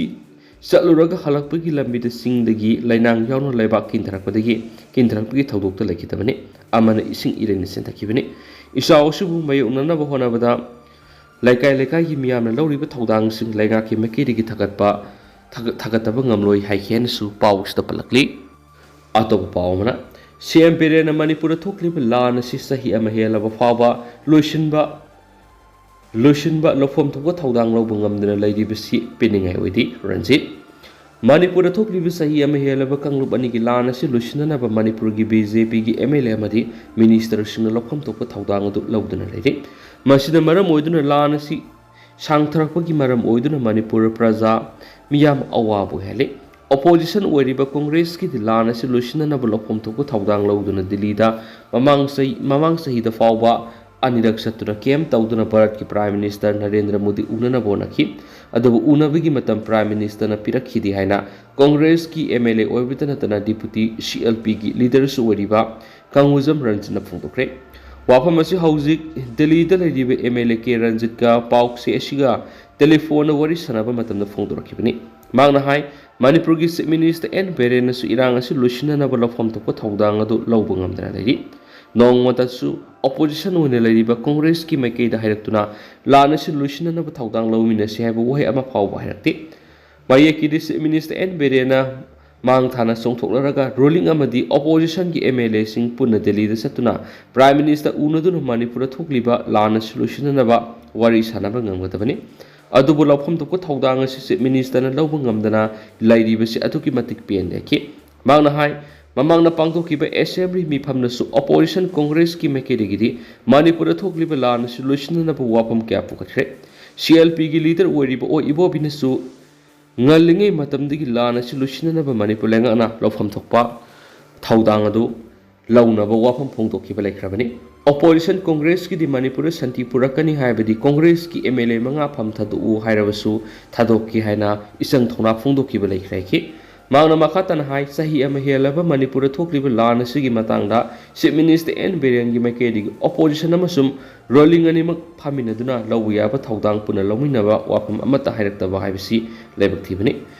ꯆꯠꯂꯨꯔꯒ ꯍꯜꯂꯛꯄꯒꯤ ꯂꯝꯕꯤꯗ ꯆꯤꯡꯗꯒꯤ ꯂꯩꯅꯥꯡ ꯌꯥꯎꯅ ꯂꯩꯕꯥꯛ ꯀꯤꯟꯊꯔꯛꯄꯗꯒꯤ, ꯀꯤꯟꯊꯔꯛꯄꯒꯤ ꯊꯧꯗꯣꯛꯇ ꯂꯩꯈꯤꯗꯕꯅꯤ꯫ ꯑꯃꯅ ꯏꯁꯤꯡ ꯏꯔꯩꯅ ꯆꯦꯟꯊꯈꯤꯕꯅꯤ꯫ ꯏꯆꯥꯎ ꯑꯁꯤꯕꯨ ꯃꯥꯌꯣꯛꯅꯅꯕ ꯍꯣꯠꯅꯕꯗ ꯂꯩꯀꯥꯏ ꯂꯩꯀꯥꯏꯒꯤ ꯃꯤꯌꯥꯝꯅ ꯂꯧꯔꯤꯕ ꯊꯧꯗꯥꯡꯁꯤꯡ ꯂꯩꯉꯥꯛꯀꯤ ꯃꯥꯏꯀꯩꯗꯒꯤ ꯊꯥꯒꯠꯄ, ꯊꯥꯒꯠ-, ꯊꯥꯒꯠꯇꯕ ꯉꯝꯂꯣꯏ ꯍꯥꯏꯈꯤ ꯍꯥꯏꯅꯁꯨ ꯄꯥꯎ ꯑꯁꯤꯗ ꯄꯜꯂꯛꯂꯤ꯫ ꯑꯇꯣꯞꯄ ꯄꯥꯎ ꯑꯃꯅ, ꯁꯤ ꯑꯦꯝ ꯕꯤꯔꯦꯟꯅ ꯃꯅꯤꯄꯨꯔꯗ ꯊꯣꯛꯂꯤꯕ ꯂꯥꯟ ꯑꯁꯤ ꯆꯍꯤ ꯑꯃ ꯍꯦꯜꯂꯕ ꯐꯥꯎꯕ ꯂꯣꯏꯁꯤꯟꯕ, ꯂꯣꯏꯁꯤꯟꯕ ꯂꯧꯐꯝ ꯊꯣꯛꯄ ꯊꯧꯗꯥꯡ ꯂꯧꯕ ꯉꯝꯗꯅ ꯂꯩꯔꯤꯕꯁꯤ ꯄꯦꯟꯅꯤꯡꯉꯥꯏ ꯑꯣꯏꯗꯦ, ꯔꯟꯖꯤꯠ꯫ ꯃꯅꯤꯄꯨꯔꯗ ꯊꯣꯛꯂꯤꯕ ꯆꯍꯤ ꯑꯃ ꯍꯦꯜꯂꯕ ꯀꯥꯡꯂꯨꯞ ꯑꯅꯤꯒꯤ ꯂꯥꯟ ꯑꯁꯤ ꯂꯣꯏꯁꯤꯟꯅꯅꯕ ꯃꯅꯤꯄꯨꯔꯒꯤ ꯕꯤ ꯖꯦ ꯄꯤꯒꯤ ꯑꯦꯝ ꯑꯦꯜ ꯑꯦ ꯑꯃꯗꯤ ꯃꯤꯅꯤꯁꯇꯔꯁꯤꯡꯅ ꯂꯧꯐꯝ ꯊꯣꯛꯄ ꯊꯧꯗꯥꯡ ꯑꯗꯨ ꯂꯧꯗꯨꯅ ꯂꯩꯔꯤ꯫ ꯃꯁꯤꯅ ꯃꯔꯝ ꯑꯣꯏꯗꯨꯅ ꯂꯥꯟ ꯑꯁꯤ ꯁꯥꯡꯊꯔꯛꯄꯒꯤ ꯃꯔꯝ ꯑꯣꯏꯗꯨꯅ ꯃꯅꯤꯄꯨꯔ ꯄ꯭ꯔꯖꯥ ꯃꯤꯌꯥꯝ ꯑꯋꯥꯕ ꯑꯣꯏꯍꯜꯂꯤ꯫ ꯑꯣꯄꯣꯖꯤꯁꯟ ꯑꯣꯏꯔꯤꯕ ꯀꯣꯡꯒ꯭ꯔꯦꯁꯀꯤꯗꯤ ꯂꯥꯟ ꯑꯁꯤ ꯂꯣꯏꯁꯤꯟꯅꯅꯕ ꯂꯧꯐꯝ ꯊꯣꯛꯄ ꯊꯧꯗꯥꯡ ꯂꯧꯗꯨꯅ ꯗꯤꯜꯂꯤꯗ ꯃꯃꯥꯡ ꯆꯍꯤ, ꯃꯃꯥꯡ ꯆꯍꯤꯗ ꯐꯥꯎꯕ ꯑꯅꯤꯔꯛ ꯆꯠꯇꯨꯅ ꯀꯦꯝꯞ ꯇꯧꯗꯨꯅ ꯚꯥꯔꯠꯀꯤ ꯄ꯭ꯔꯥꯏꯝ ꯃꯤꯅꯤꯁꯇꯔ ꯅꯔꯦꯟꯗ꯭ꯔ ꯃꯣꯗꯤ ꯎꯅꯅꯕ ꯍꯣꯠꯅꯈꯤ꯫ ꯑꯗꯨꯕꯨ ꯎꯅꯕꯒꯤ ꯃꯇꯝ ꯄ꯭ꯔꯥꯏꯝ ꯃꯤꯅꯤꯁꯇꯔꯅ ꯄꯤꯔꯛꯈꯤꯗꯦ ꯍꯥꯏꯅ ꯀꯣꯡꯒ꯭ꯔꯦꯁꯀꯤ ꯑꯦꯝ ꯑꯦꯜ ꯑꯦ ꯑꯣꯏꯕꯇ ꯅꯠꯇꯅ ꯗꯤꯄꯨꯇꯤ ꯁꯤ ꯑꯦꯜ ꯄꯤꯒꯤ ꯂꯤꯗꯔꯁꯨ ꯑꯣꯏꯔꯤꯕ ꯀꯪꯒꯨꯖꯝ ꯔꯟꯖꯤꯠꯅ ꯐꯣꯡꯗꯣꯛꯈ꯭ꯔꯦ꯫ ꯋꯥꯐꯝ ꯑꯁꯤ ꯍꯧꯖꯤꯛ ꯗꯤꯜꯂꯤꯗ ꯂꯩꯔꯤꯕ ꯑꯦꯝ ꯑꯦꯜ ꯑꯦ ꯀꯦ ꯔꯟꯖꯤꯠꯀ ꯄꯥꯎꯆꯦ ꯑꯁꯤꯒ ꯇꯦꯂꯤꯐꯣꯟꯗ ꯋꯥꯔꯤ ꯁꯥꯟꯅꯕ ꯃꯇꯝꯗ ꯐꯣꯡꯗꯣꯔꯛꯈꯤꯕꯅꯤ꯫ ꯃꯍꯥꯛꯅ ꯍꯥꯏ, ꯃꯅꯤꯄꯨꯔꯒꯤ ꯆꯤꯐ ꯃꯤꯅꯤꯁꯇꯔ ꯑꯦꯟ ꯕꯤꯔꯦꯟꯅꯁꯨ ꯏꯔꯥꯡ ꯑꯁꯤ ꯂꯣꯏꯁꯤꯟꯅꯅꯕ ꯂꯧꯐꯝ ꯊꯣꯛꯄ ꯊꯧꯗꯥꯡ ꯑꯗꯨ ꯂꯧꯕ ꯉꯝꯗꯅ ꯂꯩꯔꯤ꯫ ꯅꯣꯡꯃꯇꯁꯨ ꯑꯣꯄꯣꯖꯤꯁꯟ ꯑꯣꯏꯅ ꯂꯩꯔꯤꯕ ꯀꯣꯡꯒ꯭ꯔꯦꯁꯀꯤ ꯃꯥꯏꯀꯩꯗ ꯍꯥꯏꯔꯛꯇꯨꯅ ꯂꯥꯟ ꯑꯁꯤ ꯂꯣꯏꯁꯤꯟꯅꯅꯕ ꯊꯧꯗꯥꯡ ꯂꯧꯃꯤꯟꯅꯁꯤ ꯍꯥꯏꯕ ꯋꯥꯍꯩ ꯑꯃ ꯐꯥꯎꯕ ꯍꯥꯏꯔꯛꯇꯦ꯫ ꯃꯌꯦꯛꯀꯤꯗꯤ ꯆꯤꯐ ꯃꯤꯅꯤꯁꯇꯔ ꯑꯦꯟ ꯕꯤꯔꯦꯟꯅ ꯃꯥꯡ ꯊꯥꯅ ꯆꯣꯡꯊꯣꯛꯅꯔꯒ ꯔꯨꯂꯤꯡ ꯑꯃꯗꯤ ꯑꯣꯄꯣꯖꯤꯁꯟꯒꯤ ꯑꯦꯝ ꯑꯦꯜ ꯑꯦꯁꯤꯡ ꯄꯨꯟꯅ ꯗꯤꯜꯂꯤꯗ ꯆꯠꯇꯨꯅ ꯄ꯭ꯔꯥꯏꯝ ꯃꯤꯅꯤꯁꯇꯔ ꯎꯅꯗꯨꯅ ꯃꯅꯤꯄꯨꯔꯗ ꯊꯣꯛꯂꯤꯕ ꯂꯥꯟ ꯑꯁꯤ ꯂꯣꯏꯁꯤꯟꯅꯅꯕ ꯋꯥꯔꯤ ꯁꯥꯟꯅꯕ ꯉꯝꯒꯗꯕꯅꯤ꯫ ꯑꯗꯨꯕꯨ ꯂꯧꯐꯝ ꯊꯣꯛꯄ ꯊꯧꯗꯥꯡ ꯑꯁꯤ ꯆꯤꯐ ꯃꯤꯅꯤꯁꯇꯔꯅ ꯂꯧꯕ ꯉꯝꯗꯅ ꯂꯩꯔꯤꯕꯁꯤ ꯑꯗꯨꯛꯀꯤ ꯃꯇꯤꯛ ꯄꯦꯟꯗꯦ ꯍꯥꯏꯈꯤ꯫ ꯃꯍꯥꯛꯅ ꯍꯥꯏ, ꯃꯃꯥꯡꯗ ꯄꯥꯡꯊꯣꯛꯈꯤꯕ ꯑꯦꯁꯦꯝꯕ꯭ꯂꯤ ꯃꯤꯐꯝꯗꯁꯨ ꯑꯣꯄꯣꯖꯤꯁꯟ ꯀꯣꯡꯒ꯭ꯔꯦꯁꯀꯤ ꯃꯥꯏꯀꯩꯗꯒꯤꯗꯤ ꯃꯅꯤꯄꯨꯔꯗ ꯊꯣꯛꯂꯤꯕ ꯂꯥꯟ ꯑꯁꯤ ꯂꯣꯏꯁꯤꯟꯅꯅꯕ ꯋꯥꯐꯝ ꯀꯌꯥ ꯄꯨꯈꯠꯈ꯭ꯔꯦ꯫ ꯁꯤ ꯑꯦꯜ ꯄꯤꯒꯤ ꯂꯤꯗꯔ ꯑꯣꯏꯔꯤꯕ ꯑꯣ ꯏꯕꯣꯕꯤꯅꯁꯨ ꯉꯜꯂꯤꯉꯩ ꯃꯇꯝꯗꯒꯤ ꯂꯥꯟ ꯑꯁꯤ ꯂꯣꯏꯁꯤꯟꯅꯅꯕ ꯃꯅꯤꯄꯨꯔ ꯂꯩꯉꯥꯛꯅ ꯂꯧꯐꯝ ꯊꯣꯛꯄ ꯊꯧꯗꯥꯡ ꯑꯗꯨ ꯂꯧꯅꯕ ꯋꯥꯐꯝ ꯐꯣꯡꯗꯣꯛꯈꯤꯕ ꯂꯩꯈ꯭ꯔꯕꯅꯤ꯫ ꯑꯣꯄꯣꯖꯤꯁꯟ ꯀꯣꯡꯒ꯭ꯔꯦꯁꯀꯤꯗꯤ ꯃꯅꯤꯄꯨꯔꯗ ꯁꯥꯟꯇꯤ ꯄꯨꯔꯛꯀꯅꯤ ꯍꯥꯏꯕꯗꯤ ꯀꯣꯡꯒ꯭ꯔꯦꯁꯀꯤ ꯑꯦꯝ ꯑꯦꯜ ꯑꯦ ꯃꯉꯥ ꯐꯝ ꯊꯥꯗꯣꯛꯎ ꯍꯥꯏꯔꯕꯁꯨ ꯊꯥꯗꯣꯛꯀꯦ ꯍꯥꯏꯅ ꯏꯆꯪ ꯊꯧꯅꯥ ꯐꯣꯡꯗꯣꯛꯈꯤꯕ ꯂꯩꯈ꯭ꯔꯦ ꯍꯥꯏꯈꯤ꯫ ꯃꯍꯥꯛꯅ ꯃꯈꯥ ꯇꯥꯅ ꯍꯥꯏ, ꯆꯍꯤ ꯑꯃ ꯍꯦꯜꯂꯕ ꯃꯅꯤꯄꯨꯔꯗ ꯊꯣꯛꯂꯤꯕ ꯂꯥꯟ ꯑꯁꯤꯒꯤ ꯃꯇꯥꯡꯗ Chief Minister ꯑꯦꯟ ꯕꯤꯔꯦꯟꯒꯤ ꯃꯥꯏꯀꯩꯗꯒꯤ opposition ꯑꯃꯁꯨꯡ ruling ꯑꯅꯤꯃꯛ ꯐꯝꯃꯤꯟꯅꯗꯨꯅ ꯂꯧꯕ ꯌꯥꯕ ꯊꯧꯗꯥꯡ ꯄꯨꯟꯅ ꯂꯧꯃꯤꯟꯅꯕ ꯋꯥꯐꯝ ꯑꯃꯠꯇ ꯍꯥꯏꯔꯛꯇꯕ ꯍꯥꯏꯕꯁꯤ ꯂꯥꯏꯕꯛ ꯊꯤꯕꯅꯤ꯫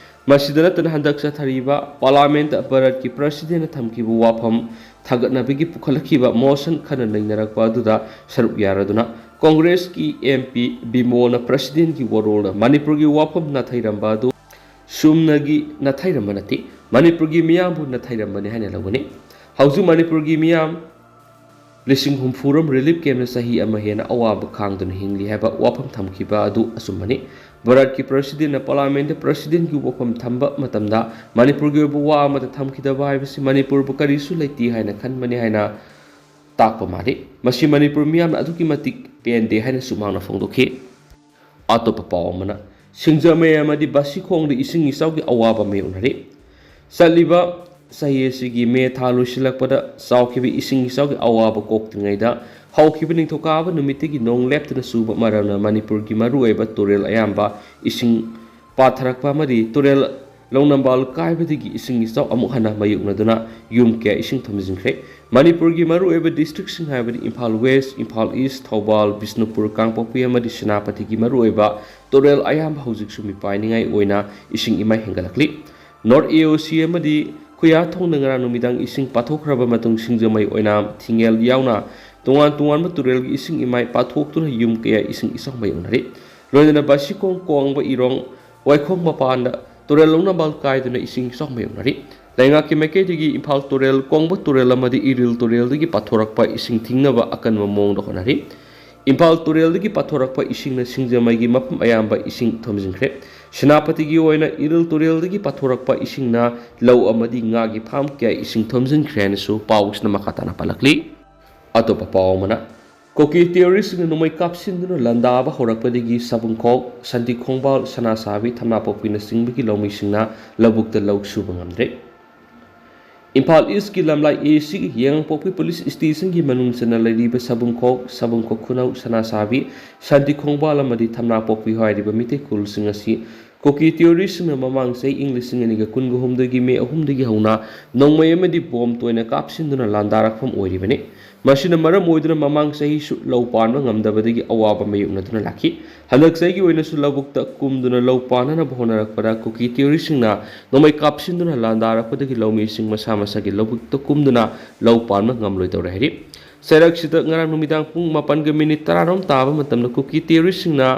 ꯃꯁꯤꯗ ꯅꯠꯇꯅ ꯍꯟꯗꯛ ꯆꯠꯊꯔꯤꯕ Parliament ꯚꯥꯔꯠꯀꯤ Presidentꯅ ꯊꯝꯈꯤꯕ ꯋꯥꯐꯝ ꯊꯥꯒꯠꯅꯕꯒꯤ ꯄꯨꯈꯠꯂꯛꯈꯤꯕ motion ꯈꯟꯅ ꯅꯩꯅꯔꯛꯄ ꯑꯗꯨꯗ ꯁꯔꯨꯛ ꯌꯥꯔꯗꯨꯅ Congressꯀꯤ MP ꯕꯤꯃꯣꯜꯅ Presidentꯀꯤ ꯋꯥꯔꯣꯜꯗ ꯃꯅꯤꯄꯨꯔꯒꯤ ꯋꯥꯐꯝ ꯅꯥꯊꯩꯔꯝꯕ ꯑꯗꯨ ꯁꯨꯝꯅꯒꯤ ꯅꯥꯊꯩꯔꯝꯕ ꯅꯠꯇꯦ, ꯃꯅꯤꯄꯨꯔꯒꯤ ꯃꯤꯌꯥꯝꯕꯨ ꯅꯥꯊꯩꯔꯝꯕꯅꯤ ꯍꯥꯏꯅ ꯂꯧꯒꯅꯤ꯫ ꯍꯧꯖꯤꯛ ꯃꯅꯤꯄꯨꯔꯒꯤ ꯃꯤꯌꯥꯝ ꯂꯤꯁꯤꯡ ꯍꯨꯝꯐꯨ ꯔꯣꯝ relief campꯅ ꯆꯍꯤ ꯑꯃ ꯍꯦꯟꯅ ꯑꯋꯥꯕ ꯈꯥꯡꯗꯨꯅ ꯍꯤꯡꯂꯤ ꯍꯥꯏꯕ ꯋꯥꯐꯝ ꯊꯝꯈꯤꯕ ꯑꯗꯨ ꯑꯆꯨꯝꯕꯅꯤ꯫ ꯚꯥꯔꯠꯀꯤ Presidentꯅ Parliamentꯇ Presidentꯀꯤ ꯋꯥꯐꯝ ꯊꯝꯕ ꯃꯇꯝꯗ ꯃꯅꯤꯄꯨꯔꯒꯤ ꯑꯣꯏꯕ ꯋꯥ ꯑꯃꯠꯇ ꯊꯝꯈꯤꯗꯕ ꯍꯥꯏꯕꯁꯤ ꯃꯅꯤꯄꯨꯔꯕꯨ ꯀꯔꯤꯁꯨ ꯂꯩꯇꯦ ꯍꯥꯏꯅ ꯈꯟꯕꯅꯤ ꯍꯥꯏꯅ ꯇꯥꯛꯄ ꯃꯥꯜꯂꯤ꯫ ꯃꯁꯤ ꯃꯅꯤꯄꯨꯔ ꯃꯤꯌꯥꯝꯅ ꯑꯗꯨꯛꯀꯤ ꯃꯇꯤꯛ ꯄꯦꯟꯗꯦ ꯍꯥꯏꯅꯁꯨ ꯃꯍꯥꯛꯅ ꯐꯣꯡꯗꯣꯛꯈꯤ꯫ ꯑꯇꯣꯞꯄ ꯄꯥꯎ ꯑꯃꯅ, ꯁꯤꯡꯖꯃꯩ ꯑꯃꯗꯤ ꯕꯥꯁꯤꯈꯣꯡꯗ ꯏꯁꯤꯡ ꯏꯆꯥꯎꯒꯤ ꯑꯋꯥꯕ ꯃꯥꯌꯣꯛꯅꯔꯤ꯫ ꯆꯠꯂꯤꯕ ꯆꯍꯤ ꯑꯁꯤꯒꯤ ꯃꯦ ꯊꯥ ꯂꯣꯏꯁꯤꯜꯂꯛꯄꯗ ꯆꯥꯎꯈꯤꯕ ꯏꯁꯤꯡ ꯏꯆꯥꯎꯒꯤ ꯑꯋꯥꯕ ꯀꯣꯛꯇ꯭ꯔꯤꯉꯩꯗ, ꯍꯧꯈꯤꯕ ꯅꯤꯡꯊꯧꯀꯥꯕ ꯅꯨꯃꯤꯠꯇꯒꯤ ꯅꯣꯡ ꯂꯦꯞꯇꯅ ꯆꯨꯕ ꯃꯔꯝꯅ ꯃꯅꯤꯄꯨꯔꯒꯤ ꯃꯔꯨꯑꯣꯏꯕ ꯇꯨꯔꯦꯜ ꯑꯌꯥꯝꯕ ꯏꯁꯤꯡ ꯄꯥꯊꯔꯛꯄ ꯑꯃꯗꯤ ꯇꯨꯔꯦꯜ ꯂꯧꯅꯝꯕꯥꯜ ꯀꯥꯏꯕꯗꯒꯤ ꯏꯁꯤꯡ ꯏꯆꯥꯎ ꯑꯃꯨꯛ ꯍꯟꯅ ꯃꯥꯌꯣꯛꯅꯗꯨꯅ ꯌꯨꯝ ꯀꯌꯥ ꯏꯁꯤꯡ ꯊꯨꯝꯖꯤꯟꯈ꯭ꯔꯦ꯫ ꯃꯅꯤꯄꯨꯔꯒꯤ ꯃꯔꯨꯑꯣꯏꯕ districtꯁꯤꯡ ꯍꯥꯏꯕꯗꯤ ꯏꯝꯐꯥꯜ West, ꯏꯝꯐꯥꯜ East, ꯊꯧꯕꯥꯜ, ꯕꯤꯁꯅꯨꯄꯨꯔ, ꯀꯥꯡꯄꯣꯛꯄꯤ ꯑꯃꯗꯤ ꯁꯦꯅꯥꯄꯇꯤꯒꯤ ꯃꯔꯨꯑꯣꯏꯕ ꯇꯨꯔꯦꯜ ꯑꯌꯥꯝꯕ ꯍꯧꯖꯤꯛꯁꯨ ꯃꯤꯄꯥꯏꯅꯤꯡꯉꯥꯏ ꯑꯣꯏꯅ ꯏꯁꯤꯡ ꯏꯃꯥꯏ ꯍꯦꯟꯒꯠꯂꯛꯂꯤ꯫ North AOC ꯑꯃꯗꯤ ꯈꯨꯌꯥꯊꯣꯡꯗ ꯉꯔꯥꯡ ꯅꯨꯃꯤꯗꯥꯡ ꯏꯁꯤꯡ ꯄꯥꯊꯣꯛꯈ꯭ꯔꯕ ꯃꯇꯨꯡ ꯁꯤꯡꯖꯃꯩ, ꯑꯣꯏꯅꯥꯝ, ꯊꯤꯡꯉꯦꯜ ꯌꯥꯎꯅ ꯇꯣꯉꯥꯟ ꯇꯣꯉꯥꯟꯕ ꯇꯨꯔꯦꯜꯒꯤ ꯏꯁꯤꯡ ꯏꯃꯥꯏ ꯄꯥꯊꯣꯛꯇꯨꯅ ꯌꯨꯝ ꯀꯌꯥ ꯏꯁꯤꯡ ꯏꯆꯥꯎ ꯃꯥꯌꯣꯛꯅꯔꯤ꯫ ꯂꯣꯏꯅꯅ ꯕꯥꯁꯤꯈꯣꯡ, ꯀꯣꯡꯕ ꯏꯔꯣꯡ, ꯋꯥꯏꯈꯣꯡ ꯃꯄꯥꯟꯗ ꯇꯨꯔꯦꯜ ꯂꯧꯅꯝꯕꯥꯜ ꯀꯥꯏꯗꯨꯅ ꯏꯁꯤꯡ ꯏꯆꯥꯎ ꯃꯥꯌꯣꯛꯅꯔꯤ꯫ ꯂꯩꯉꯥꯛꯀꯤ ꯃꯥꯏꯀꯩꯗꯒꯤ ꯏꯝꯐꯥꯜ ꯇꯨꯔꯦꯜ, ꯀꯣꯡꯕ ꯇꯨꯔꯦꯜ ꯑꯃꯗꯤ ꯏꯔꯤꯜ ꯇꯨꯔꯦꯜꯗꯒꯤ ꯄꯥꯊꯣꯔꯛꯄ ꯏꯁꯤꯡ ꯊꯤꯡꯅꯕ ꯑꯀꯟꯕ ꯃꯑꯣꯡꯗ ꯍꯣꯠꯅꯔꯤ꯫ ꯏꯝꯐꯥꯜ ꯇꯨꯔꯦꯜꯗꯒꯤ ꯄꯥꯊꯣꯔꯛꯄ ꯏꯁꯤꯡꯅ ꯁꯤꯡꯖꯃꯩꯒꯤ ꯃꯐꯝ ꯑꯌꯥꯝꯕ ꯏꯁꯤꯡ ꯊꯨꯝꯖꯤꯟꯈ꯭ꯔꯦ꯫ ꯁꯦꯅꯥꯄꯇꯤꯒꯤ ꯑꯣꯏꯅ ꯏꯔꯤꯜ ꯇꯨꯔꯦꯜꯗꯒꯤ ꯄꯥꯊꯣꯔꯛꯄ ꯏꯁꯤꯡꯅ ꯂꯧ ꯑꯃꯗꯤ ꯉꯥꯒꯤ farm ꯀꯌꯥ ꯏꯁꯤꯡ ꯊꯨꯝꯖꯤꯟꯈ꯭ꯔꯦ ꯍꯥꯏꯅꯁꯨ ꯄꯥꯎꯁꯤꯅ ꯃꯈꯥ ꯇꯥꯅ ꯄꯜꯂꯛꯂꯤ꯫ ꯑꯇꯣꯞꯄ ꯄꯥꯎ ꯑꯃꯅ, ꯀꯨꯀꯤ terroristꯁꯤꯡꯅ ꯅꯣꯡꯃꯩ ꯀꯥꯞꯁꯤꯟꯗꯨꯅ ꯂꯥꯟꯗꯥꯕ ꯍꯧꯔꯛꯄꯗꯒꯤ ꯁꯕꯨꯡꯈꯣꯛ, ꯁꯥꯟꯇꯤ ꯈꯣꯡꯕꯥꯜ, ꯁꯅꯥꯁꯥꯕꯤ, ꯊꯝꯅꯥꯄꯣꯛꯄꯤꯅꯆꯤꯡꯕꯒꯤ ꯂꯧꯃꯤꯁꯤꯡꯅ ꯂꯧꯕꯨꯛꯇ ꯂꯧ ꯁꯨꯕ ꯉꯝꯗ꯭ꯔꯦ꯫ ꯏꯝꯐꯥꯜ Eastꯀꯤ ꯂꯝꯂꯥꯏ ACꯒꯤ ꯌꯦꯡꯉꯥꯡꯄꯣꯛꯄꯤ police stationꯒꯤ ꯃꯅꯨꯡ ꯆꯟꯅ ꯂꯩꯔꯤꯕ ꯁꯕꯨꯡꯈꯣꯛ, ꯁꯕꯨꯡꯈꯣꯛ ꯈꯨꯅꯧ, ꯁꯅꯥꯁꯥꯕꯤ, ꯁꯥꯟꯇꯤ ꯈꯣꯡꯕꯥꯜ ꯑꯃꯗꯤ ꯊꯝꯅꯥꯄꯣꯛꯄꯤ ꯍꯥꯏꯔꯤꯕ ꯃꯤꯇꯩ ꯈꯨꯜꯁꯤꯡ ꯑꯁꯤ ꯀꯨꯀꯤ ꯇꯦꯔꯣꯔꯤꯁꯁꯤꯡꯅ ꯃꯃꯥꯡ ꯆꯍꯤ ꯏꯪ ꯂꯤꯁꯤꯡ ꯑꯅꯤꯒ ꯀꯨꯟꯒ ꯍꯨꯝꯗꯣꯏꯒꯤ ꯃꯦ ꯑꯍꯨꯝꯗꯒꯤ ꯍꯧꯅ ꯅꯣꯡꯃꯩ ꯑꯃꯗꯤ ꯕꯣꯝ ꯇꯣꯏꯅ ꯀꯥꯞꯁꯤꯟꯗꯨꯅ ꯂꯥꯟꯗꯥꯔꯛꯐꯝ ꯑꯣꯏꯔꯤꯕꯅꯤ꯫ ꯃꯁꯤꯅ ꯃꯔꯝ ꯑꯣꯏꯗꯨꯅ ꯃꯃꯥꯡ ꯆꯍꯤꯁꯨ ꯂꯧ ꯄꯥꯟꯕ ꯉꯝꯗꯕꯗꯒꯤ ꯑꯋꯥꯕ ꯃꯥꯌꯣꯛꯅꯗꯨꯅ ꯂꯥꯛꯈꯤ꯫ ꯍꯟꯗꯛ ꯆꯍꯤꯒꯤ ꯑꯣꯏꯅꯁꯨ ꯂꯧꯕꯨꯛꯇ ꯀꯨꯝꯗꯨꯅ ꯂꯧ ꯄꯥꯟꯅꯅꯕ ꯍꯣꯠꯅꯔꯛꯄꯗ ꯀꯨꯀꯤ ꯇꯦꯔꯣꯔꯤꯁꯁꯤꯡꯅ ꯅꯣꯡꯃꯩ ꯀꯥꯞꯁꯤꯟꯗꯨꯅ ꯂꯥꯟꯗꯥꯔꯛꯄꯗꯒꯤ ꯂꯧꯃꯤꯁꯤꯡ ꯃꯁꯥ ꯃꯁꯥꯒꯤ ꯂꯧꯕꯨꯛꯇ ꯀꯨꯝꯗꯨꯅ ꯂꯧ ꯄꯥꯟꯕ ꯉꯝꯂꯣꯏꯗꯧꯔꯦ ꯍꯥꯏꯔꯤ꯫ ꯆꯩꯔꯛꯁꯤꯗ ꯉꯔꯥꯡ ꯅꯨꯃꯤꯗꯥꯡ ꯄꯨꯡ ꯃꯥꯄꯟꯒ ꯃꯤꯅꯤꯠ ꯇꯔꯥꯔꯣꯝ ꯇꯥꯕ ꯃꯇꯝꯗ ꯀꯨꯀꯤ ꯇꯦꯔꯣꯔꯤꯁꯁꯤꯡꯅ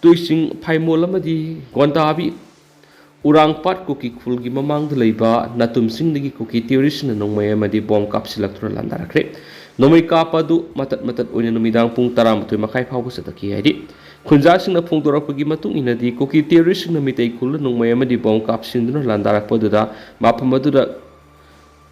ꯇꯨꯏꯆꯤꯡ ꯐꯥꯏꯃꯣꯜ ꯑꯃꯗꯤ ꯒꯣꯟꯗꯥꯕꯤ ꯎꯔꯥꯡꯄꯥꯠ ꯀꯨꯀꯤ ꯈꯨꯜꯒꯤ ꯃꯃꯥꯡꯗ ꯂꯩꯕ ꯅꯥꯇꯨꯝꯁꯤꯡꯗꯒꯤ ꯀꯨꯀꯤ ꯇꯦꯔꯣꯔꯤꯁꯁꯤꯡꯅ ꯅꯣꯡꯃꯩ ꯑꯃꯗꯤ ꯕꯣꯝ ꯀꯥꯞꯁꯤꯜꯂꯛꯇꯨꯅ ꯂꯥꯟꯗꯥꯔꯛꯈ꯭ꯔꯦ꯫ ꯅꯣꯡꯃꯩ ꯀꯥꯞꯄ ꯑꯗꯨ ꯃꯇꯠ ꯃꯇꯠ ꯑꯣꯏꯅ ꯅꯨꯃꯤꯗꯥꯡ ꯄꯨꯡ ꯇꯔꯥꯃꯥꯊꯣꯏ ꯃꯈꯥꯏ ꯐꯥꯎꯕ ꯆꯠꯊꯈꯤ ꯍꯥꯏꯔꯤ꯫ ꯈꯨꯟꯖꯥꯁꯤꯡꯅ ꯐꯣꯡꯗꯣꯔꯛꯄꯒꯤ ꯃꯇꯨꯡ ꯏꯟꯅꯗꯤ ꯀꯨꯀꯤ ꯇꯦꯔꯣꯔꯤꯁꯁꯤꯡꯅ ꯃꯤꯇꯩ ꯈꯨꯜꯗ ꯅꯣꯡꯃꯩ ꯑꯃꯗꯤ ꯕꯣꯝ ꯀꯥꯞꯁꯤꯟꯗꯨꯅ ꯂꯥꯟꯗꯥꯔꯛꯄ ꯑꯗꯨꯗ ꯃꯐꯝ ꯑꯗꯨꯗ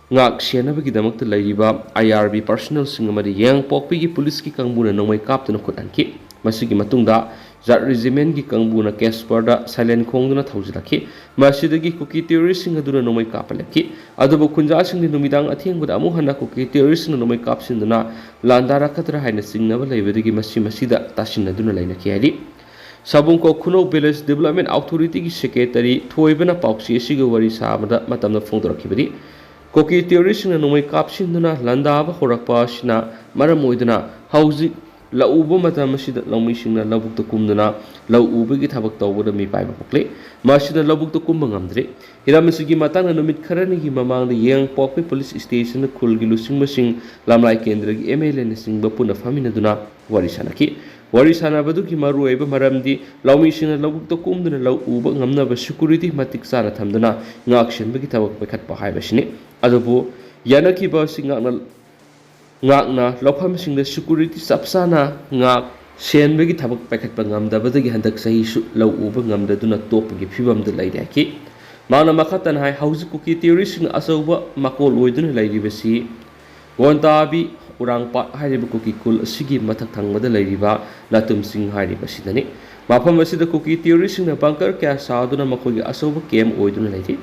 ꯉꯥꯛ ꯁꯦꯟꯅꯕꯒꯤꯗꯃꯛꯇ ꯂꯩꯔꯤꯕ ꯑꯥꯏ ꯑꯥꯔ ꯕꯤ ꯄꯥꯔꯁꯣꯅꯦꯜꯁꯤꯡ ꯑꯃꯗꯤ ꯌꯥꯏꯉꯪꯄꯣꯛꯄꯤꯒꯤ ꯄꯨꯂꯤꯁꯀꯤ ꯀꯥꯡꯕꯨꯅ ꯅꯣꯡꯃꯩ ꯀꯥꯞꯇꯨꯅ ꯈꯨꯠ ꯍꯟꯈꯤ꯫ ꯃꯁꯤꯒꯤ ꯃꯇꯨꯡꯗ ꯖꯥꯠ ꯔꯦꯖꯤꯃꯦꯟꯒꯤ ꯀꯥꯡꯕꯨꯅ ꯀꯦꯁꯄꯔꯗ ꯁꯥꯏꯂꯦꯟ ꯈꯣꯡꯗꯨꯅ ꯊꯧꯖꯤꯜꯂꯛꯈꯤ꯫ ꯃꯁꯤꯗꯒꯤ ꯀꯨꯀꯤ ꯇꯦꯔꯣꯔꯤꯁꯁꯤꯡ ꯑꯗꯨꯅ ꯅꯣꯡꯃꯩ ꯀꯥꯞꯄ ꯂꯦꯞꯈꯤ꯫ ꯑꯗꯨꯕꯨ ꯈꯨꯟꯖꯥꯁꯤꯡꯗꯤ ꯅꯨꯃꯤꯗꯥꯡ ꯑꯊꯦꯡꯕꯗ ꯑꯃꯨꯛ ꯍꯟꯅ ꯀꯨꯀꯤ ꯇꯦꯔꯣꯔꯤꯁꯁꯤꯡꯅ ꯅꯣꯡꯃꯩ ꯀꯥꯞꯁꯤꯟꯗꯨꯅ ꯂꯥꯟꯗꯥꯔꯛꯀꯗ꯭ꯔꯥ ꯍꯥꯏꯅ ꯆꯤꯡꯅꯕ ꯂꯩꯕꯗꯒꯤ ꯃꯁꯤ ꯃꯁꯤꯗ ꯇꯥꯁꯤꯟꯅꯗꯨꯅ ꯂꯩꯅꯈꯤ ꯍꯥꯏꯔꯤ꯫ ꯁꯥꯕꯨꯡꯈꯣꯛ ꯈꯨꯅꯧ ꯚꯤꯂꯦꯖ ꯗꯤꯕꯂꯞꯃꯦꯟ ꯑꯣꯊꯣꯔꯤꯇꯤꯒꯤ ꯁꯦꯀ꯭ꯔꯦꯇꯔꯤ ꯊꯣꯏꯕꯅ ꯄꯥꯎꯆꯦ ꯑꯁꯤꯒ ꯋꯥꯔꯤ ꯁꯥꯕꯗ ꯃꯇꯝꯗ ꯐꯣꯡꯗꯣꯔꯛꯈꯤꯕꯗꯤ, ꯀꯨꯀꯤ ꯇꯦꯔꯣꯔꯤꯁꯁꯤꯡꯅ ꯅꯣꯡꯃꯩ ꯀꯥꯞꯁꯤꯟꯗꯨꯅ ꯂꯥꯟꯗꯥꯕ ꯍꯧꯔꯛꯄ ꯑꯁꯤꯅ ꯃꯔꯝ ꯑꯣꯏꯗꯨꯅ ꯍꯧꯖꯤꯛ ꯂꯧ ꯎꯕ ꯃꯇꯝ ꯑꯁꯤꯗ ꯂꯧꯃꯤꯁꯤꯡꯅ ꯂꯧꯕꯨꯛꯇ ꯀꯨꯝꯗꯨꯅ ꯂꯧ ꯎꯕꯒꯤ ꯊꯕꯛ ꯇꯧꯕꯗ ꯃꯤꯄꯥꯏꯕ ꯄꯣꯛꯂꯦ꯫ ꯃꯁꯤꯅ ꯂꯧꯕꯨꯛꯇ ꯀꯨꯝꯕ ꯉꯝꯗ꯭ꯔꯦ꯫ ꯍꯤꯔꯝ ꯑꯁꯤꯒꯤ ꯃꯇꯥꯡꯗ ꯅꯨꯃꯤꯠ ꯈꯔꯅꯤꯒꯤ ꯃꯃꯥꯡꯗ ꯌꯦꯡꯄꯣꯛꯄꯤ ꯄꯨꯂꯤꯁ ꯁ꯭ꯇꯦꯁꯟꯗ ꯈꯨꯜꯒꯤ ꯂꯨꯆꯤꯡꯕꯁꯤꯡ, ꯂꯝꯂꯥꯏ ꯀꯦꯟꯗ꯭ꯔꯒꯤ ꯑꯦꯝ ꯑꯦꯜ ꯑꯦꯅꯆꯤꯡꯕ ꯄꯨꯟꯅ ꯐꯝꯃꯤꯟꯅꯗꯨꯅ ꯋꯥꯔꯤ ꯁꯥꯟꯅꯈꯤ꯫ ꯋꯥꯔꯤ ꯁꯥꯟꯅꯕꯗꯨꯒꯤ ꯃꯔꯨꯑꯣꯏꯕ ꯃꯔꯝꯗꯤ ꯂꯧꯃꯤꯁꯤꯡꯅ ꯂꯧꯕꯨꯛꯇ ꯀꯨꯝꯗꯨꯅ ꯂꯧ ꯎꯕ ꯉꯝꯅꯕ ꯁꯦꯀ꯭ꯌꯨꯔꯤꯇꯤ ꯃꯇꯤꯛ ꯆꯥꯅ ꯊꯝꯗꯨꯅ ꯉꯥꯛ ꯁꯦꯟꯕꯒꯤ ꯊꯕꯛ ꯄꯥꯏꯈꯠꯄ ꯍꯥꯏꯕꯁꯤꯅꯤ꯫ ꯑꯗꯨꯕꯨ ꯌꯥꯅꯈꯤꯕ ꯑꯁꯤ ꯉꯥꯛꯅ ꯉꯥꯛꯅ ꯂꯧꯐꯝꯁꯤꯡꯗ ꯁꯦꯀ꯭ꯌꯨꯔꯤꯇꯤ ꯆꯞ ꯆꯥꯅ ꯉꯥꯛ ꯁꯦꯟꯕꯒꯤ ꯊꯕꯛ ꯄꯥꯏꯈꯠꯄ ꯉꯝꯗꯕꯗꯒꯤ ꯍꯟꯗꯛ ꯆꯍꯤꯁꯨ ꯂꯧ ꯎꯕ ꯉꯝꯗꯗꯨꯅ ꯇꯣꯛꯄꯒꯤ ꯐꯤꯕꯝꯗ ꯂꯩꯔꯦ ꯍꯥꯏꯈꯤ꯫ ꯃꯍꯥꯛꯅ ꯃꯈꯥ ꯇꯥꯅ ꯍꯥꯏ, ꯍꯧꯖꯤꯛ ꯀꯨꯀꯤ ꯇꯦꯔꯣꯔꯤꯁꯁꯤꯡꯅ ꯑꯆꯧꯕ ꯃꯀꯣꯜ ꯑꯣꯏꯗꯨꯅ ꯂꯩꯔꯤꯕꯁꯤ ꯒꯣꯟꯗꯥꯕꯤ ꯎꯔꯥꯡꯄꯥꯠ ꯍꯥꯏꯔꯤꯕ ꯀꯨꯀꯤ ꯈꯨꯜ ꯑꯁꯤꯒꯤ ꯃꯊꯛ ꯊꯪꯕꯗ ꯂꯩꯔꯤꯕ ꯅꯥꯇꯨꯝꯁꯤꯡ ꯍꯥꯏꯔꯤꯕ ꯑꯁꯤꯗꯅꯤ꯫ ꯃꯐꯝ ꯑꯁꯤꯗ ꯀꯨꯀꯤ ꯇꯦꯔꯣꯔꯤꯁꯁꯤꯡꯅ ꯕꯪꯀꯔ ꯀꯌꯥ ꯁꯥꯗꯨꯅ ꯃꯈꯣꯏꯒꯤ ꯑꯆꯧꯕ ꯀꯦꯝ ꯑꯣꯏꯗꯨꯅ ꯂꯩꯔꯤ꯫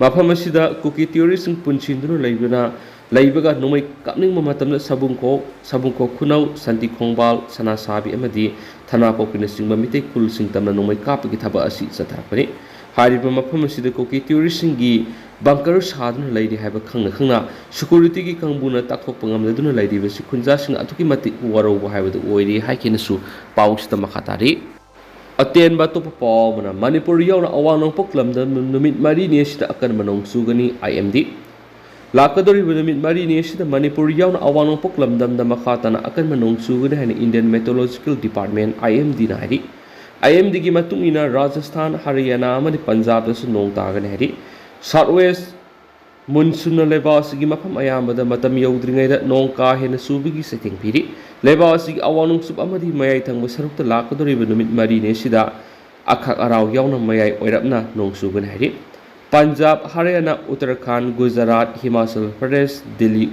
ꯃꯐꯝ ꯑꯁꯤꯗ ꯀꯨꯀꯤ ꯇꯦꯔꯣꯔꯤꯁꯁꯤꯡ ꯄꯨꯟꯁꯤꯟꯗꯨꯅ ꯂꯩꯕꯅ ꯂꯩꯕꯒ ꯅꯣꯡꯃꯩ ꯀꯥꯞꯅꯤꯡꯕ ꯃꯇꯝꯗ ꯁꯕꯨꯡꯈꯣꯛ, ꯁꯕꯨꯡꯈꯣꯛ ꯈꯨꯅꯧ, ꯁꯥꯟꯇꯤ ꯈꯣꯡꯕꯥꯜ, ꯁꯅꯥꯁꯥꯕꯤ ꯑꯃꯗꯤ ꯊꯅꯥꯄꯣꯛꯄꯤꯅꯆꯤꯡꯕ ꯃꯤꯇꯩ ꯈꯨꯜꯁꯤꯡ ꯇꯝꯅ ꯅꯣꯡꯃꯩ ꯀꯥꯞꯄꯒꯤ ꯊꯕꯛ ꯑꯁꯤ ꯆꯠꯊꯔꯛꯄꯅꯤ꯫ ꯍꯥꯏꯔꯤꯕ ꯃꯐꯝ ꯑꯁꯤꯗ ꯀꯨꯀꯤ ꯇꯦꯔꯣꯔꯤꯁꯁꯤꯡꯒꯤ ꯕꯪꯀꯔ ꯁꯥꯗꯨꯅ ꯂꯩꯔꯤ ꯍꯥꯏꯕ ꯈꯪꯅ ꯈꯪꯅ ꯁꯦꯀ꯭ꯌꯨꯔꯤꯇꯤꯒꯤ ꯀꯥꯡꯕꯨꯅ ꯇꯥꯛꯊꯣꯛꯄ ꯉꯝꯗꯗꯨꯅ ꯂꯩꯔꯤꯕꯁꯤ ꯈꯨꯟꯖꯥꯁꯤꯡ ꯑꯗꯨꯛꯀꯤ ꯃꯇꯤꯛ ꯋꯥꯔꯧꯕ ꯍꯥꯏꯕꯗꯨ ꯑꯣꯏꯔꯤ ꯍꯥꯏꯈꯤꯅꯁꯨ ꯄꯥꯎꯁꯤꯗ ꯃꯈꯥ ꯇꯥꯔꯤ꯫ ꯑꯇꯦꯟꯕ ꯑꯇꯣꯞꯄ ꯄꯥꯎ ꯑꯃꯅ, ꯃꯅꯤꯄꯨꯔ ꯌꯥꯎꯅ ꯑꯋꯥꯡ ꯅꯣꯡꯄꯣꯛ ꯂꯝꯗꯝ ꯅꯨꯃꯤꯠ ꯃꯔꯤꯅꯤ ꯑꯁꯤꯗ ꯑꯀꯟꯕ ꯅꯣꯡ ꯆꯨꯒꯅꯤ, ꯑꯥꯏ ꯑꯦꯝ ꯗꯤ꯫ ꯂꯥꯛꯀꯗꯧꯔꯤꯕ ꯅꯨꯃꯤꯠ ꯃꯔꯤꯅꯤ ꯑꯁꯤꯗ ꯃꯅꯤꯄꯨꯔ ꯌꯥꯎꯅ ꯑꯋꯥꯡ ꯅꯣꯡꯄꯣꯛ ꯂꯝꯗꯝꯗ ꯃꯈꯥ ꯇꯥꯅ ꯑꯀꯟꯕ ꯅꯣꯡ ꯆꯨꯒꯅꯤ ꯍꯥꯏꯅ Indian Meteorological Department, ꯑꯥꯏ ꯑꯦꯝ ꯗꯤꯅ ꯍꯥꯏꯔꯤ꯫ ꯑꯥꯏ ꯑꯦꯝ ꯗꯤꯒꯤ ꯃꯇꯨꯡ ꯏꯟꯅ ꯔꯥꯖꯁꯊꯥꯟ, ꯍꯔꯤꯌꯥꯅꯥ ꯑꯃꯗꯤ ꯄꯟꯖꯥꯕꯇꯁꯨ ꯅꯣꯡ ꯇꯥꯒꯅꯤ ꯍꯥꯏꯔꯤ꯫ South West ꯃꯨꯟꯁꯨꯟꯅ ꯂꯩꯕꯥꯛ ꯑꯁꯤꯒꯤ ꯃꯐꯝ ꯑꯌꯥꯝꯕꯗ ꯃꯇꯝ ꯌꯧꯗ꯭ꯔꯤꯉꯩꯗ ꯅꯣꯡ ꯀꯥ ꯍꯦꯟꯅ ꯆꯨꯕꯒꯤ ꯆꯩꯊꯦꯡ ꯄꯤꯔꯤ꯫ ꯂꯩꯕꯥꯛ ꯑꯁꯤꯒꯤ ꯑꯋꯥꯡ ꯅꯣꯡꯆꯨꯞ ꯑꯃꯗꯤ ꯃꯌꯥꯏ ꯊꯪꯕ ꯁꯔꯨꯛꯇ ꯂꯥꯛꯀꯗꯧꯔꯤꯕ ꯅꯨꯃꯤꯠ ꯃꯔꯤꯅꯤ ꯑꯁꯤꯗ ꯑꯈꯥꯛ ꯑꯔꯥꯎ ꯌꯥꯎꯅ ꯃꯌꯥꯏ ꯑꯣꯏꯔꯞꯅ ꯅꯣꯡ ꯆꯨꯒꯅꯤ ꯍꯥꯏꯔꯤ꯫ ꯄꯟꯖꯥꯕ, ꯍꯔꯤꯌꯥꯅꯥ, ꯎꯠꯇꯔꯈꯥꯟꯗ, ꯒꯨꯖꯔꯥꯠ, ꯍꯤꯃꯥꯆꯜ ꯄ꯭ꯔꯗꯦꯁ, ꯗꯤꯜꯂꯤ,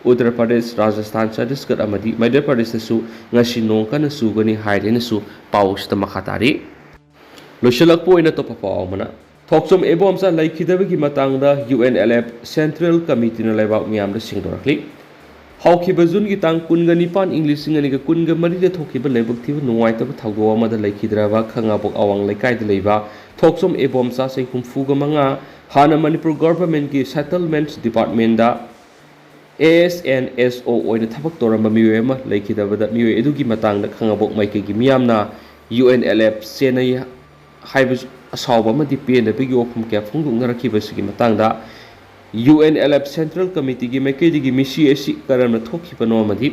ꯎꯠꯇꯔ ꯄ꯭ꯔꯗꯦꯁ, ꯔꯥꯖꯁꯊꯥꯟ, ꯆꯇꯤꯁꯒꯔ ꯑꯃꯗꯤ ꯃꯙ꯭ꯌ ꯄ꯭ꯔꯗꯦꯁꯇꯁꯨ ꯉꯁꯤ ꯅꯣꯡ ꯀꯟꯅ ꯆꯨꯒꯅꯤ ꯍꯥꯏꯔꯦꯅꯁꯨ ꯄꯥꯎꯁꯤꯗ ꯃꯈꯥ ꯇꯥꯔꯤ꯫ ꯂꯣꯏꯁꯤꯜꯂꯛꯄ ꯑꯣꯏꯅ ꯑꯇꯣꯞꯄ ꯄꯥꯎ ꯑꯃꯅ, ꯊꯣꯛꯆꯣꯝ ꯏꯕꯣꯝꯆꯥ ꯂꯩꯈꯤꯗꯕꯒꯤ ꯃꯇꯥꯡꯗ U N L F Central Committeeꯅ ꯂꯩꯕꯥꯛ ꯃꯤꯌꯥꯝꯗ ꯁꯦꯡꯗꯣꯔꯛꯂꯤ꯫ ꯍꯧꯈꯤꯕ ꯖꯨꯟꯒꯤ ꯇꯥꯡ ꯀꯨꯟꯒ ꯅꯤꯄꯥꯟ, ꯏꯪ ꯂꯤꯁꯤꯡ ꯑꯅꯤꯒ ꯀꯨꯟꯒ ꯃꯔꯤꯗ ꯊꯣꯛꯈꯤꯕ ꯂꯥꯏꯕꯛ ꯊꯤꯕ ꯅꯨꯡꯉꯥꯏꯇꯕ ꯊꯧꯗꯣꯛ ꯑꯃꯗ ꯂꯩꯈꯤꯗ꯭ꯔꯕ ꯈꯥꯉꯕꯣꯛ ꯑꯋꯥꯡ ꯂꯩꯀꯥꯏꯗ ꯂꯩꯕ ꯊꯣꯛꯆꯣꯝ ꯏꯕꯣꯝꯆꯥ ꯆꯍꯤ ꯍꯨꯝꯐꯨꯒ ꯃꯉꯥ, ꯍꯥꯟꯅ ꯃꯅꯤꯄꯨꯔ Governmentꯀꯤ Settlements Departmentꯇ A S N S O ꯑꯣꯏꯅ ꯊꯕꯛ ꯇꯧꯔꯝꯕ ꯃꯤꯑꯣꯏ ꯑꯃ ꯂꯩꯈꯤꯗꯕꯗ ꯃꯤꯑꯣꯏ ꯑꯗꯨꯒꯤ ꯃꯇꯥꯡꯗ ꯈꯥꯉꯕꯣꯛ ꯃꯥꯏꯀꯩꯒꯤ ꯃꯤꯌꯥꯝꯅ ꯌꯨ ꯑꯦꯟ ꯑꯦꯜ ꯑꯦꯐ ꯆꯦꯟꯅꯩ ꯍꯥꯏꯕ ꯑꯁꯥꯎꯕ ꯑꯃꯗꯤ ꯄꯦꯟꯗꯕꯒꯤ ꯋꯥꯐꯝ ꯀꯌꯥ ꯐꯣꯡꯗꯣꯛꯅꯔꯛꯈꯤꯕꯁꯤꯒꯤ ꯃꯇꯥꯡꯗ U N L F Central Committeeꯒꯤ ꯃꯥꯏꯀꯩꯗꯒꯤ ꯃꯤꯁꯤ ꯑꯁꯤ ꯀꯔꯝꯅ ꯊꯣꯛꯈꯤꯕꯅꯣ ꯑꯃꯗꯤ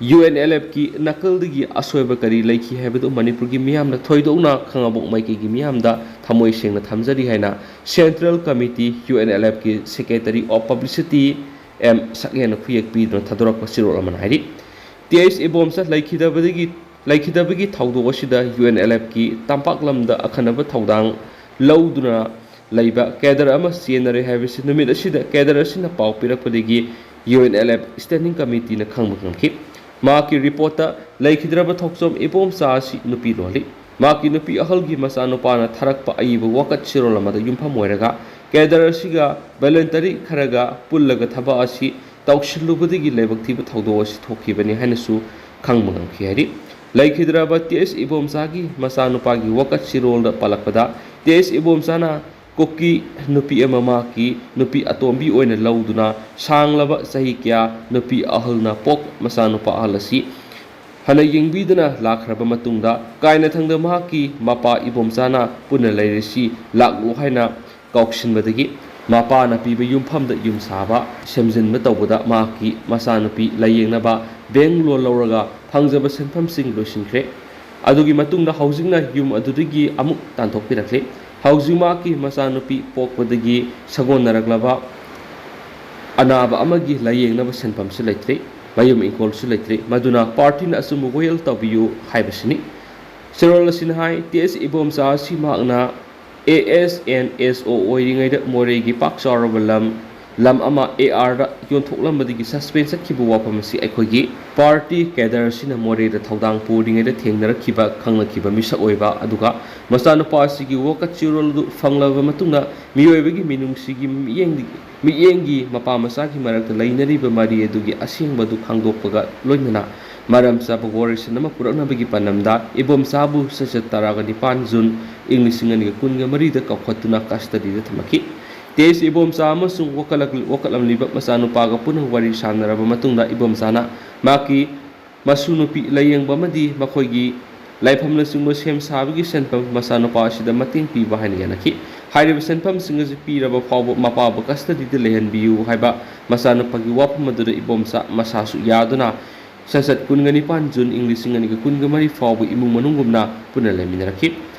ꯌꯨ ꯑꯦꯟ ꯑꯦꯜ ꯑꯦꯐꯀꯤ ꯅꯥꯀꯜꯗꯒꯤ ꯑꯁꯣꯏꯕ ꯀꯔꯤ ꯂꯩꯈꯤ ꯍꯥꯏꯕꯗꯨ ꯃꯅꯤꯄꯨꯔꯒꯤ ꯃꯤꯌꯥꯝꯅ ꯊꯣꯏꯗꯣꯛꯅ ꯈꯥꯉꯕꯣꯛ ꯃꯥꯏꯀꯩꯒꯤ ꯃꯤꯌꯥꯝꯗ ꯊꯃꯣꯏ ꯁꯦꯡꯅ ꯊꯝꯖꯔꯤ ꯍꯥꯏꯅ Central Committee, U N L ꯑꯦꯐꯀꯤ Secretary of Publicity ꯑꯦꯝ ꯁꯛꯍꯦꯟꯅ ꯈꯨꯌꯦꯛ ꯄꯤꯗꯨꯅ ꯊꯥꯗꯣꯔꯛꯄ ꯆꯦꯔꯣꯜ ꯑꯃꯅ ꯍꯥꯏꯔꯤ꯫ ꯇꯤ ꯑꯩꯆ ꯏꯕꯣꯝꯆꯥ ꯂꯩꯈꯤꯗꯕꯗꯒꯤ, ꯂꯩꯈꯤꯗꯕꯒꯤ ꯊꯧꯗꯣꯛ ꯑꯁꯤꯗ ꯌꯨ ꯑꯦꯟ ꯑꯦꯜ ꯑꯦꯐꯀꯤ ꯇꯝꯄꯥꯛ ꯂꯝꯗ ꯑꯈꯟꯅꯕ ꯊꯧꯗꯥꯡ ꯂꯧꯗꯨꯅ ꯂꯩꯕ cadre ꯑꯃ ꯆꯦꯟꯅꯔꯦ ꯍꯥꯏꯕꯁꯤ ꯅꯨꯃꯤꯠ ꯑꯁꯤꯗ cadre ꯑꯁꯤꯅ ꯄꯥꯎ ꯄꯤꯔꯛꯄꯗꯒꯤ U N L F Standing Committeeꯅ ꯈꯪꯕ ꯉꯝꯈꯤ꯫ ꯃꯍꯥꯛꯀꯤ reportꯇ ꯂꯩꯈꯤꯗ꯭ꯔꯕ ꯊꯣꯛꯆꯣꯝ ꯏꯕꯣꯝꯆꯥ ꯑꯁꯤ ꯅꯨꯄꯤ ꯂꯣꯜꯂꯤ꯫ ꯃꯍꯥꯛꯀꯤ ꯅꯨꯄꯤ ꯑꯍꯜꯒꯤ ꯃꯆꯥꯅꯨꯄꯥꯅ ꯊꯥꯔꯛꯄ ꯑꯏꯕ ꯋꯥꯀꯠ ꯆꯦꯔꯣꯜ ꯑꯃꯗ ꯌꯨꯝꯐꯝ ꯑꯣꯏꯔꯒ cadre ꯑꯁꯤꯒ voluntary ꯈꯔꯒ ꯄꯨꯜꯂꯒ ꯊꯕꯛ ꯑꯁꯤ ꯇꯧꯁꯤꯜꯂꯨꯕꯗꯒꯤ ꯂꯥꯏꯕꯛ ꯊꯤꯕ ꯊꯧꯗꯣꯛ ꯑꯁꯤ ꯊꯣꯛꯈꯤꯕꯅꯤ ꯍꯥꯏꯅꯁꯨ ꯈꯪꯕ ꯉꯝꯈꯤ ꯍꯥꯏꯔꯤ꯫ ꯂꯩꯈꯤꯗ꯭ꯔꯕ ꯇꯤ ꯑꯦꯁ ꯏꯕꯣꯝꯆꯥꯒꯤ ꯃꯆꯥꯅꯨꯄꯥꯒꯤ ꯋꯥꯀꯠ ꯆꯤꯔꯣꯜꯗ ꯄꯜꯂꯛꯄꯗ, ꯇꯤ ꯑꯦꯁ ꯏꯕꯣꯝꯆꯥꯅ ꯀꯨꯀꯤ ꯅꯨꯄꯤ ꯑꯃ ꯃꯍꯥꯛꯀꯤ ꯅꯨꯄꯤ ꯑꯇꯣꯝꯕꯤ ꯑꯣꯏꯅ ꯂꯧꯗꯨꯅ ꯁꯥꯡꯂꯕ ꯆꯍꯤ ꯀꯌꯥ ꯅꯨꯄꯤ ꯑꯍꯜꯅ ꯄꯣꯛ ꯃꯆꯥꯅꯨꯄꯥ ꯑꯍꯜ ꯑꯁꯤ ꯍꯟꯅ ꯌꯦꯡꯕꯤꯗꯅ ꯂꯥꯛꯈ꯭ꯔꯕ ꯃꯇꯨꯡꯗ, ꯀꯥꯏꯅꯊꯪꯗ ꯃꯍꯥꯛꯀꯤ ꯃꯄꯥ ꯏꯕꯣꯝꯆꯥꯅ ꯄꯨꯟꯅ ꯂꯩꯔꯁꯤ ꯂꯥꯛꯂꯨ ꯍꯥꯏꯅ ꯀꯥꯎꯁꯤꯟꯕꯗꯒꯤ, ꯃꯄꯥꯅ ꯄꯤꯕ ꯌꯨꯝꯐꯝꯗ ꯌꯨꯝ ꯁꯥꯕ, ꯁꯦꯝꯖꯤꯟꯕ ꯇꯧꯕꯗ ꯃꯍꯥꯛꯀꯤ ꯃꯆꯥꯅꯨꯄꯤ ꯂꯥꯌꯦꯡꯅꯕ ꯕꯦꯡ ꯂꯣꯟ ꯂꯧꯔꯒ ꯐꯪꯖꯕ ꯁꯦꯟꯐꯝꯁꯤꯡ ꯂꯣꯏꯁꯤꯟꯈ꯭ꯔꯦ꯫ ꯑꯗꯨꯒꯤ ꯃꯇꯨꯡꯗ ꯍꯧꯖꯤꯛꯅ ꯌꯨꯝ ꯑꯗꯨꯗꯒꯤ ꯑꯃꯨꯛ ꯇꯥꯟꯊꯣꯛꯄꯤꯔꯛꯂꯦ꯫ ꯍꯧꯖꯤꯛ ꯃꯍꯥꯛꯀꯤ ꯃꯆꯥꯅꯨꯄꯤ ꯄꯣꯛꯄꯗꯒꯤ ꯁꯥꯒꯣꯟꯅꯔꯛꯂꯕ ꯑꯅꯥꯕ ꯑꯃꯒꯤ ꯂꯥꯌꯦꯡꯅꯕ ꯁꯦꯟꯐꯝꯁꯨ ꯂꯩꯇ꯭ꯔꯦ, ꯃꯌꯨꯝ ꯏꯪꯈꯣꯜꯁꯨ ꯂꯩꯇ꯭ꯔꯦ꯫ ꯃꯗꯨꯅ ꯄꯥꯔꯇꯤꯅ ꯑꯆꯨꯝꯕ ꯋꯥꯌꯦꯜ ꯇꯧꯕꯤꯌꯨ ꯍꯥꯏꯕꯁꯤꯅꯤ꯫ ꯆꯦꯔꯣꯜ ꯑꯁꯤꯅ ꯍꯥꯏ, ꯇꯤ ꯑꯦꯁ ꯏꯕꯣꯝꯆꯥ ꯑꯁꯤ ꯃꯍꯥꯛꯅ ꯑꯦ ꯑꯦꯁ ꯑꯦꯟ ꯑꯦꯁ ꯑꯣ ꯑꯣꯏꯔꯤꯉꯩꯗ ꯃꯣꯔꯦꯒꯤ ꯄꯥꯛ ꯆꯥꯎꯔꯕ ꯂꯝ, ꯂꯝ ꯑꯃ ꯑꯦ ꯑꯥꯔꯗ ꯌꯣꯟꯊꯣꯛꯂꯝꯕꯗꯒꯤ ꯁꯁꯄꯦꯟ ꯆꯠꯈꯤꯕ ꯋꯥꯐꯝ ꯑꯁꯤ ꯑꯩꯈꯣꯏꯒꯤ ꯄꯥꯔꯇꯤ ꯀꯦꯗꯔꯁꯤꯅ ꯃꯣꯔꯦꯗ ꯊꯧꯗꯥꯡ ꯄꯨꯔꯤꯉꯩꯗ ꯊꯦꯡꯅꯔꯛꯈꯤꯕ, ꯈꯪꯅꯈꯤꯕ ꯃꯤꯁꯛ ꯑꯣꯏꯕ, ꯑꯗꯨꯒ ꯃꯆꯥꯅꯨꯄꯥ ꯑꯁꯤꯒꯤ ꯋꯥꯀꯠ ꯆꯦꯔꯣꯜꯗꯨ ꯐꯪꯂꯕ ꯃꯇꯨꯡꯗ ꯃꯤꯑꯣꯏꯕꯒꯤ ꯃꯤꯅꯨꯡꯁꯤꯒꯤ ꯃꯤꯠꯌꯦꯡꯗꯒꯤ, ꯃꯤꯠꯌꯦꯡꯒꯤ ꯃꯄꯥ ꯃꯆꯥꯒꯤ ꯃꯔꯛꯇ ꯂꯩꯅꯔꯤꯕ ꯃꯔꯤ ꯑꯗꯨꯒꯤ ꯑꯁꯦꯡꯕꯗꯨ ꯈꯪꯗꯣꯛꯄꯒ ꯂꯣꯏꯅꯅ ꯃꯔꯝ ꯆꯥꯕ ꯋꯥꯔꯤꯁꯟ ꯑꯃ ꯄꯨꯔꯛꯅꯕꯒꯤ ꯄꯥꯟꯗꯝꯗ ꯏꯕꯣꯝꯆꯥꯕꯨ ꯁꯦꯁꯟ ꯇꯔꯥꯒ ꯅꯤꯄꯥꯟ ꯖꯨꯟ ꯏꯪ ꯂꯤꯁꯤꯡ ꯑꯅꯤꯒ ꯀꯨꯟꯒ ꯃꯔꯤꯗ ꯀꯧꯈꯠꯇꯨꯅ ꯀꯁꯇꯗꯤꯗ ꯊꯝꯈꯤ꯫ ꯇꯤ ꯑꯦꯁ ꯏꯕꯣꯝꯆꯥ ꯑꯃꯁꯨꯡ ꯋꯥꯀꯠꯂꯛ-, ꯋꯥꯀꯠꯂꯝꯂꯤꯕ ꯃꯆꯥꯅꯨꯄꯥꯒ ꯄꯨꯟꯅ ꯋꯥꯔꯤ ꯁꯥꯟꯅꯔꯕ ꯃꯇꯨꯡꯗ ꯏꯕꯣꯝꯆꯥꯅ ꯃꯍꯥꯛꯀꯤ ꯃꯁꯨ ꯅꯨꯄꯤ ꯂꯥꯌꯦꯡꯕ ꯑꯃꯗꯤ ꯃꯈꯣꯏꯒꯤ ꯂꯥꯏꯐꯝꯅꯆꯤꯡꯕ ꯁꯦꯝ ꯁꯥꯕꯒꯤ ꯁꯦꯟꯐꯝ ꯃꯆꯥꯅꯨꯄꯥ ꯑꯁꯤꯗ ꯃꯇꯦꯡ ꯄꯤꯕ ꯍꯥꯏꯅ ꯌꯥꯅꯈꯤ꯫ ꯍꯥꯏꯔꯤꯕ ꯁꯦꯟꯐꯝꯁꯤꯡ ꯑꯁꯤ ꯄꯤꯔꯕ ꯐꯥꯎꯕ ꯃꯄꯥꯕꯨ ꯀꯁꯇꯗꯤꯗ ꯂꯩꯍꯟꯕꯤꯌꯨ ꯍꯥꯏꯕ ꯃꯆꯥꯅꯨꯄꯥꯒꯤ ꯋꯥꯐꯝ ꯑꯗꯨꯗ ꯏꯕꯣꯝꯆꯥ ꯃꯁꯥꯁꯨ ꯌꯥꯗꯨꯅ ꯁꯁꯠ ꯀꯨꯟꯒ ꯅꯤꯄꯥꯟ ꯖꯨꯟ ꯏꯪ ꯂꯤꯁꯤꯡ ꯑꯅꯤꯒ ꯀꯨꯟꯒ ꯃꯔꯤ ꯐꯥꯎꯕ ꯏꯃꯨꯡ ꯃꯅꯨꯡꯒꯨꯝꯅ ꯄꯨꯟꯅ ꯂꯩꯃꯤꯟꯅꯔꯛꯈꯤ꯫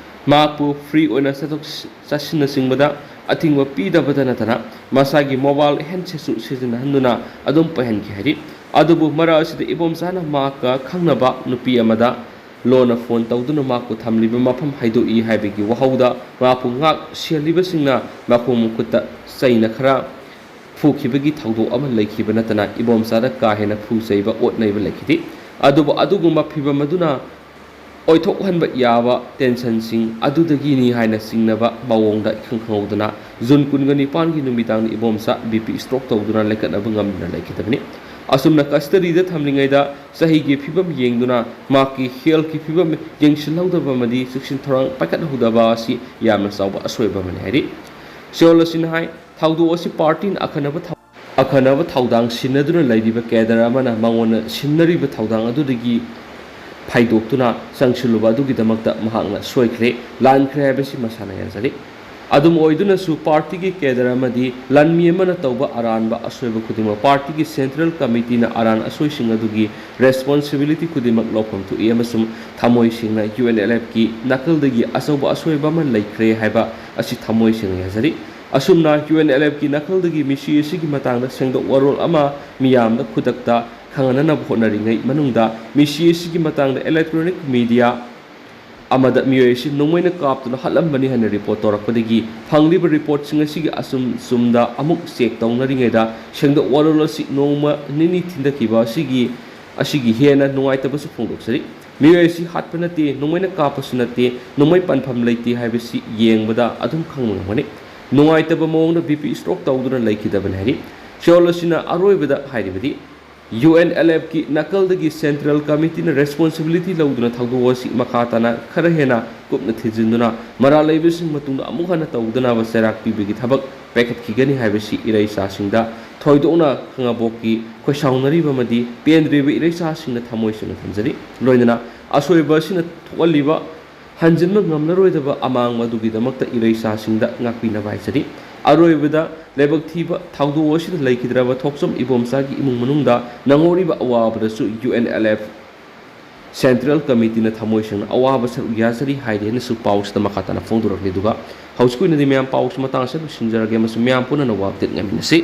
ꯃꯍꯥꯛꯄꯨ ꯐ꯭ꯔꯤ ꯑꯣꯏꯅ ꯆꯠꯊꯣꯛ ꯆꯠꯁꯤꯟꯅꯆꯤꯡꯕꯗ ꯑꯊꯤꯡꯕ ꯄꯤꯗꯕꯇ ꯅꯠꯇꯅ ꯃꯁꯥꯒꯤ ꯃꯣꯕꯥꯏꯜ ꯍꯦꯟꯁꯦꯠꯁꯨ ꯁꯤꯖꯤꯟꯅꯍꯟꯗꯨꯅ ꯑꯗꯨꯝ ꯄꯥꯏꯍꯟꯈꯤ ꯍꯥꯏꯔꯤ꯫ ꯑꯗꯨꯕꯨ ꯃꯔꯛ ꯑꯁꯤꯗ ꯏꯕꯣꯝꯆꯥꯅ ꯃꯍꯥꯛꯀ ꯈꯪꯅꯕ ꯅꯨꯄꯤ ꯑꯃꯗ ꯂꯣꯟꯅ ꯐꯣꯟ ꯇꯧꯗꯨꯅ ꯃꯍꯥꯛꯄꯨ ꯊꯝꯂꯤꯕ ꯃꯐꯝ ꯍꯥꯏꯗꯣꯛꯏ ꯍꯥꯏꯕꯒꯤ ꯋꯥꯍꯧꯗ ꯃꯍꯥꯛꯄꯨ ꯉꯥꯛ ꯁꯦꯜꯂꯤꯕꯁꯤꯡꯅ ꯃꯈꯣꯡ ꯃꯈꯨꯠꯇ ꯆꯩꯅ ꯈꯔ ꯐꯨꯈꯤꯕꯒꯤ ꯊꯧꯗꯣꯛ ꯑꯃ ꯂꯩꯈꯤꯕ ꯅꯠꯇꯅ ꯏꯕꯣꯝꯆꯥꯗ ꯀꯥ ꯍꯦꯟꯅ ꯐꯨ ꯆꯩꯕ ꯑꯣꯠ ꯅꯩꯕ ꯂꯩꯈꯤꯗꯦ꯫ ꯑꯗꯨꯕꯨ ꯑꯗꯨꯒꯨꯝꯕ ꯐꯤꯚꯝ ꯑꯗꯨꯅ ꯑꯣꯏꯊꯣꯛꯍꯟꯕ ꯌꯥꯕ ꯇꯦꯟꯁꯟꯁꯤꯡ ꯑꯗꯨꯗꯒꯤꯅꯤ ꯍꯥꯏꯅ ꯆꯤꯡꯅꯕ ꯃꯑꯣꯡꯗ ꯏꯈꯪ ꯈꯪꯍꯧꯗꯅ ꯖꯨꯟ ꯀꯨꯟꯒ ꯅꯤꯄꯥꯟꯒꯤ ꯅꯨꯃꯤꯗꯥꯡꯗ ꯏꯕꯣꯝꯆꯥ ꯕꯤ ꯄꯤ ꯁ꯭ꯇ꯭ꯔꯣꯛ ꯇꯧꯗꯨꯅ ꯂꯩꯈꯠꯅꯕ ꯉꯝꯗꯅ ꯂꯩꯈꯤꯗꯕꯅꯤ꯫ ꯑꯁꯨꯝꯅ ꯀꯁꯇꯗꯤꯗ ꯊꯝꯂꯤꯉꯩꯗ ꯆꯍꯤꯒꯤ ꯐꯤꯕꯝ ꯌꯦꯡꯗꯨꯅ ꯃꯍꯥꯛꯀꯤ ꯍꯦꯜꯊꯀꯤ ꯐꯤꯕꯝ ꯌꯦꯡꯁꯤꯜꯍꯧꯗꯕ ꯑꯃꯗꯤ ꯆꯦꯛꯁꯤꯟ ꯊꯧꯔꯥꯡ ꯄꯥꯏꯈꯠꯍꯧꯗꯕ ꯑꯁꯤ ꯌꯥꯝꯅ ꯆꯥꯎꯕ ꯑꯁꯣꯏꯕ ꯑꯃꯅꯤ ꯍꯥꯏꯔꯤ꯫ ꯁꯤꯑꯣꯜ ꯑꯁꯤꯅ ꯍꯥꯏ, ꯊꯧꯗꯣꯛ ꯑꯁꯤ ꯄꯥꯔꯇꯤꯅ ꯑꯈꯟꯅꯕ ꯊꯧ-, ꯑꯈꯟꯅꯕ ꯊꯧꯗꯥꯡ ꯁꯤꯟꯅꯗꯨꯅ ꯂꯩꯔꯤꯕ ꯀꯦꯗꯔ ꯑꯃꯅ ꯃꯉꯣꯟꯗ ꯁꯤꯟꯅꯔꯤꯕ ꯊꯧꯗꯥꯡ ꯑꯗꯨꯗꯒꯤ ꯐꯥꯏꯗꯣꯛꯇꯨꯅ ꯆꯪꯁꯤꯜꯂꯨꯕ ꯑꯗꯨꯒꯤꯗꯃꯛꯇ ꯃꯍꯥꯛꯅ ꯁꯣꯏꯈ꯭ꯔꯦ, ꯂꯥꯟꯈ꯭ꯔꯦ ꯍꯥꯏꯕꯁꯤ ꯃꯁꯥꯅ ꯌꯥꯖꯔꯤ꯫ ꯑꯗꯨꯝ ꯑꯣꯏꯗꯨꯅꯁꯨ ꯄꯥꯔꯇꯤꯒꯤ ꯀꯦꯗꯔ ꯑꯃꯗꯤ ꯂꯥꯟꯃꯤ ꯑꯃꯅ ꯇꯧꯕ ꯑꯔꯥꯟꯕ ꯑꯁꯣꯏꯕ ꯈꯨꯗꯤꯡꯃꯛ ꯄꯥꯔꯇꯤꯒꯤ ꯁꯦꯟꯇ꯭ꯔꯦꯜ ꯀꯃꯤꯇꯤꯅ ꯑꯔꯥꯟ ꯑꯁꯣꯏꯁꯤꯡ ꯑꯗꯨꯒꯤ ꯔꯦꯁꯄꯣꯟꯁꯤꯕꯤꯂꯤꯇꯤ ꯈꯨꯗꯤꯡꯃꯛ ꯂꯧꯐꯝ ꯊꯣꯛꯏ ꯑꯃꯁꯨꯡ ꯊꯃꯣꯏ ꯁꯦꯡꯅ ꯌꯨ ꯑꯦꯟ ꯑꯦꯜ ꯑꯦꯐꯀꯤ ꯅꯥꯀꯜꯗꯒꯤ ꯑꯆꯧꯕ ꯑꯁꯣꯏꯕ ꯑꯃ ꯂꯩꯈ꯭ꯔꯦ ꯍꯥꯏꯕ ꯑꯁꯤ ꯊꯃꯣꯏ ꯁꯦꯡꯅ ꯌꯥꯖꯔꯤ꯫ ꯑꯁꯨꯝꯅ ꯌꯨ ꯑꯦꯟ ꯑꯦꯜ ꯑꯦꯐꯀꯤ ꯅꯥꯀꯜꯗꯒꯤ ꯃꯤꯁꯤ ꯑꯁꯤꯒꯤ ꯃꯇꯥꯡꯗ ꯁꯦꯡꯗꯣꯛ ꯋꯥꯔꯣꯜ ꯑꯃ ꯃꯤꯌꯥꯝꯗ ꯈꯨꯗꯛꯇ ꯈꯪꯍꯟꯅꯕ ꯍꯣꯠꯅꯔꯤꯉꯩ ꯃꯅꯨꯡꯗ ꯃꯤꯁꯤ ꯑꯁꯤꯒꯤ ꯃꯇꯥꯡꯗ ꯏꯂꯦꯛꯇ꯭ꯔꯣꯅꯤꯛ ꯃꯤꯗꯤꯌꯥ ꯑꯃꯗ ꯃꯤꯑꯣꯏ ꯑꯁꯤ ꯅꯣꯡꯃꯩꯅ ꯀꯥꯞꯇꯨꯅ ꯍꯥꯠꯂꯝꯕꯅꯤ ꯍꯥꯏꯅ ꯔꯤꯄꯣꯔꯠ ꯇꯧꯔꯛꯄꯗꯒꯤ ꯐꯪꯂꯤꯕ ꯔꯤꯄꯣꯔꯠꯁꯤꯡ ꯑꯁꯤꯒꯤ ꯑꯆꯨꯝ ꯆꯨꯝꯗ ꯑꯃꯨꯛ ꯆꯦꯛ ꯇꯧꯅꯔꯤꯉꯩꯗ ꯁꯦꯡꯗꯣꯛ ꯋꯥꯔꯣꯜ ꯑꯁꯤ ꯅꯣꯡꯃ ꯅꯤꯅꯤ ꯊꯤꯟꯊꯈꯤꯕ ꯑꯁꯤꯒꯤ, ꯑꯁꯤꯒꯤ ꯍꯦꯟꯅ ꯅꯨꯡꯉꯥꯏꯇꯕꯁꯨ ꯐꯣꯡꯗꯣꯛꯆꯔꯤ꯫ ꯃꯤꯑꯣꯏ ꯑꯁꯤ ꯍꯥꯠꯄ ꯅꯠꯇꯦ, ꯅꯣꯡꯃꯩꯅ ꯀꯥꯞꯄꯁꯨ ꯅꯠꯇꯦ, ꯅꯣꯡꯃꯩ ꯄꯟꯐꯝ ꯂꯩꯇꯦ ꯍꯥꯏꯕꯁꯤ ꯌꯦꯡꯕꯗ ꯑꯗꯨꯝ ꯈꯪꯕ ꯉꯝꯒꯅꯤ꯫ ꯅꯨꯡꯉꯥꯏꯇꯕ ꯃꯑꯣꯡꯗ ꯕꯤ ꯄꯤ ꯁ꯭ꯇ꯭ꯔꯣꯛ ꯇꯧꯗꯨꯅ ꯂꯩꯈꯤꯗꯕꯅꯤ ꯍꯥꯏꯔꯤ꯫ ꯁꯤꯑꯣꯜ ꯑꯁꯤꯅ ꯑꯔꯣꯏꯕꯗ ꯍꯥꯏꯔꯤꯕꯗꯤ, ꯌꯨ ꯑꯦꯟ ꯑꯦꯜ ꯑꯦꯐꯀꯤ ꯅꯥꯀꯜꯗꯒꯤ ꯁꯦꯟꯇ꯭ꯔꯦꯜ ꯀꯃꯤꯇꯤꯅ ꯔꯦꯁꯄꯣꯟꯁꯤꯕꯤꯂꯤꯇꯤ ꯂꯧꯗꯨꯅ ꯊꯧꯗꯣꯛ ꯑꯁꯤ ꯃꯈꯥ ꯇꯥꯅ ꯈꯔ ꯍꯦꯟꯅ ꯀꯨꯞꯅ ꯊꯤꯖꯤꯟꯗꯨꯅ ꯃꯔꯥꯜ ꯂꯩꯕꯁꯤꯡ ꯃꯇꯨꯡꯗ ꯑꯃꯨꯛ ꯍꯟꯅ ꯇꯧꯗꯅꯕ ꯆꯩꯔꯥꯛ ꯄꯤꯕꯒꯤ ꯊꯕꯛ ꯄꯥꯏꯈꯠꯈꯤꯒꯅꯤ ꯍꯥꯏꯕꯁꯤ ꯏꯔꯩꯆꯥꯁꯤꯡꯗ ꯊꯣꯏꯗꯣꯛꯅ ꯈꯪꯉꯕꯣꯛꯀꯤ ꯈꯣꯏꯁꯥꯎꯅꯔꯤꯕ ꯑꯃꯗꯤ ꯄꯦꯟꯗ꯭ꯔꯤꯕ ꯏꯔꯩꯆꯥꯁꯤꯡꯗ ꯊꯃꯣꯏ ꯁꯦꯡꯅ ꯊꯝꯖꯔꯤ꯫ ꯂꯣꯏꯅꯅ ꯑꯁꯣꯏꯕ ꯑꯁꯤꯅ ꯊꯣꯛꯍꯜꯂꯤꯕ ꯍꯟꯖꯤꯟꯕ ꯉꯝꯂꯔꯣꯏꯗꯕ ꯑꯃꯥꯡꯕ ꯑꯗꯨꯒꯤꯗꯃꯛꯇ ꯏꯔꯩꯆꯥꯁꯤꯡꯗ ꯉꯥꯛꯄꯤꯅꯕ ꯍꯥꯏꯖꯔꯤ꯫ ꯑꯔꯣꯏꯕꯗ, ꯂꯥꯏꯕꯛ ꯊꯤꯕ ꯊꯧꯗꯣꯛ ꯑꯁꯤꯗ ꯂꯩꯈꯤꯗ꯭ꯔꯕ ꯊꯣꯛꯆꯣꯝ ꯏꯕꯣꯝꯆꯥꯒꯤ ꯏꯃꯨꯡ ꯃꯅꯨꯡꯗ ꯅꯪꯍꯧꯔꯤꯕ ꯑꯋꯥꯕꯗꯁꯨ U N L F central ꯀꯃꯤꯇꯤꯅ ꯊꯃꯣꯏ ꯁꯦꯡꯅ ꯑꯋꯥꯕ ꯁꯔꯨꯛ ꯌꯥꯖꯔꯤ ꯍꯥꯏꯔꯤ ꯍꯥꯏꯅꯁꯨ ꯄꯥꯎꯁꯤꯗ ꯃꯈꯥ ꯇꯥꯅ ꯐꯣꯡꯗꯣꯔꯛꯂꯤ꯫ ꯑꯗꯨꯒ ꯍꯧꯖꯤꯛꯀꯤ ꯑꯣꯏꯅꯗꯤ ꯃꯌꯥꯝ ꯄꯥꯎꯁꯤ ꯃꯇꯥꯡ ꯑꯁꯤꯗ ꯂꯣꯏꯁꯤꯟꯖꯔꯒꯦ ꯑꯃꯁꯨꯡ ꯃꯌꯥꯝ ꯄꯨꯟꯅ ꯅꯧꯕ ꯑꯞꯗꯦꯠ ꯉꯥꯏꯃꯤꯟꯅꯁꯤ꯫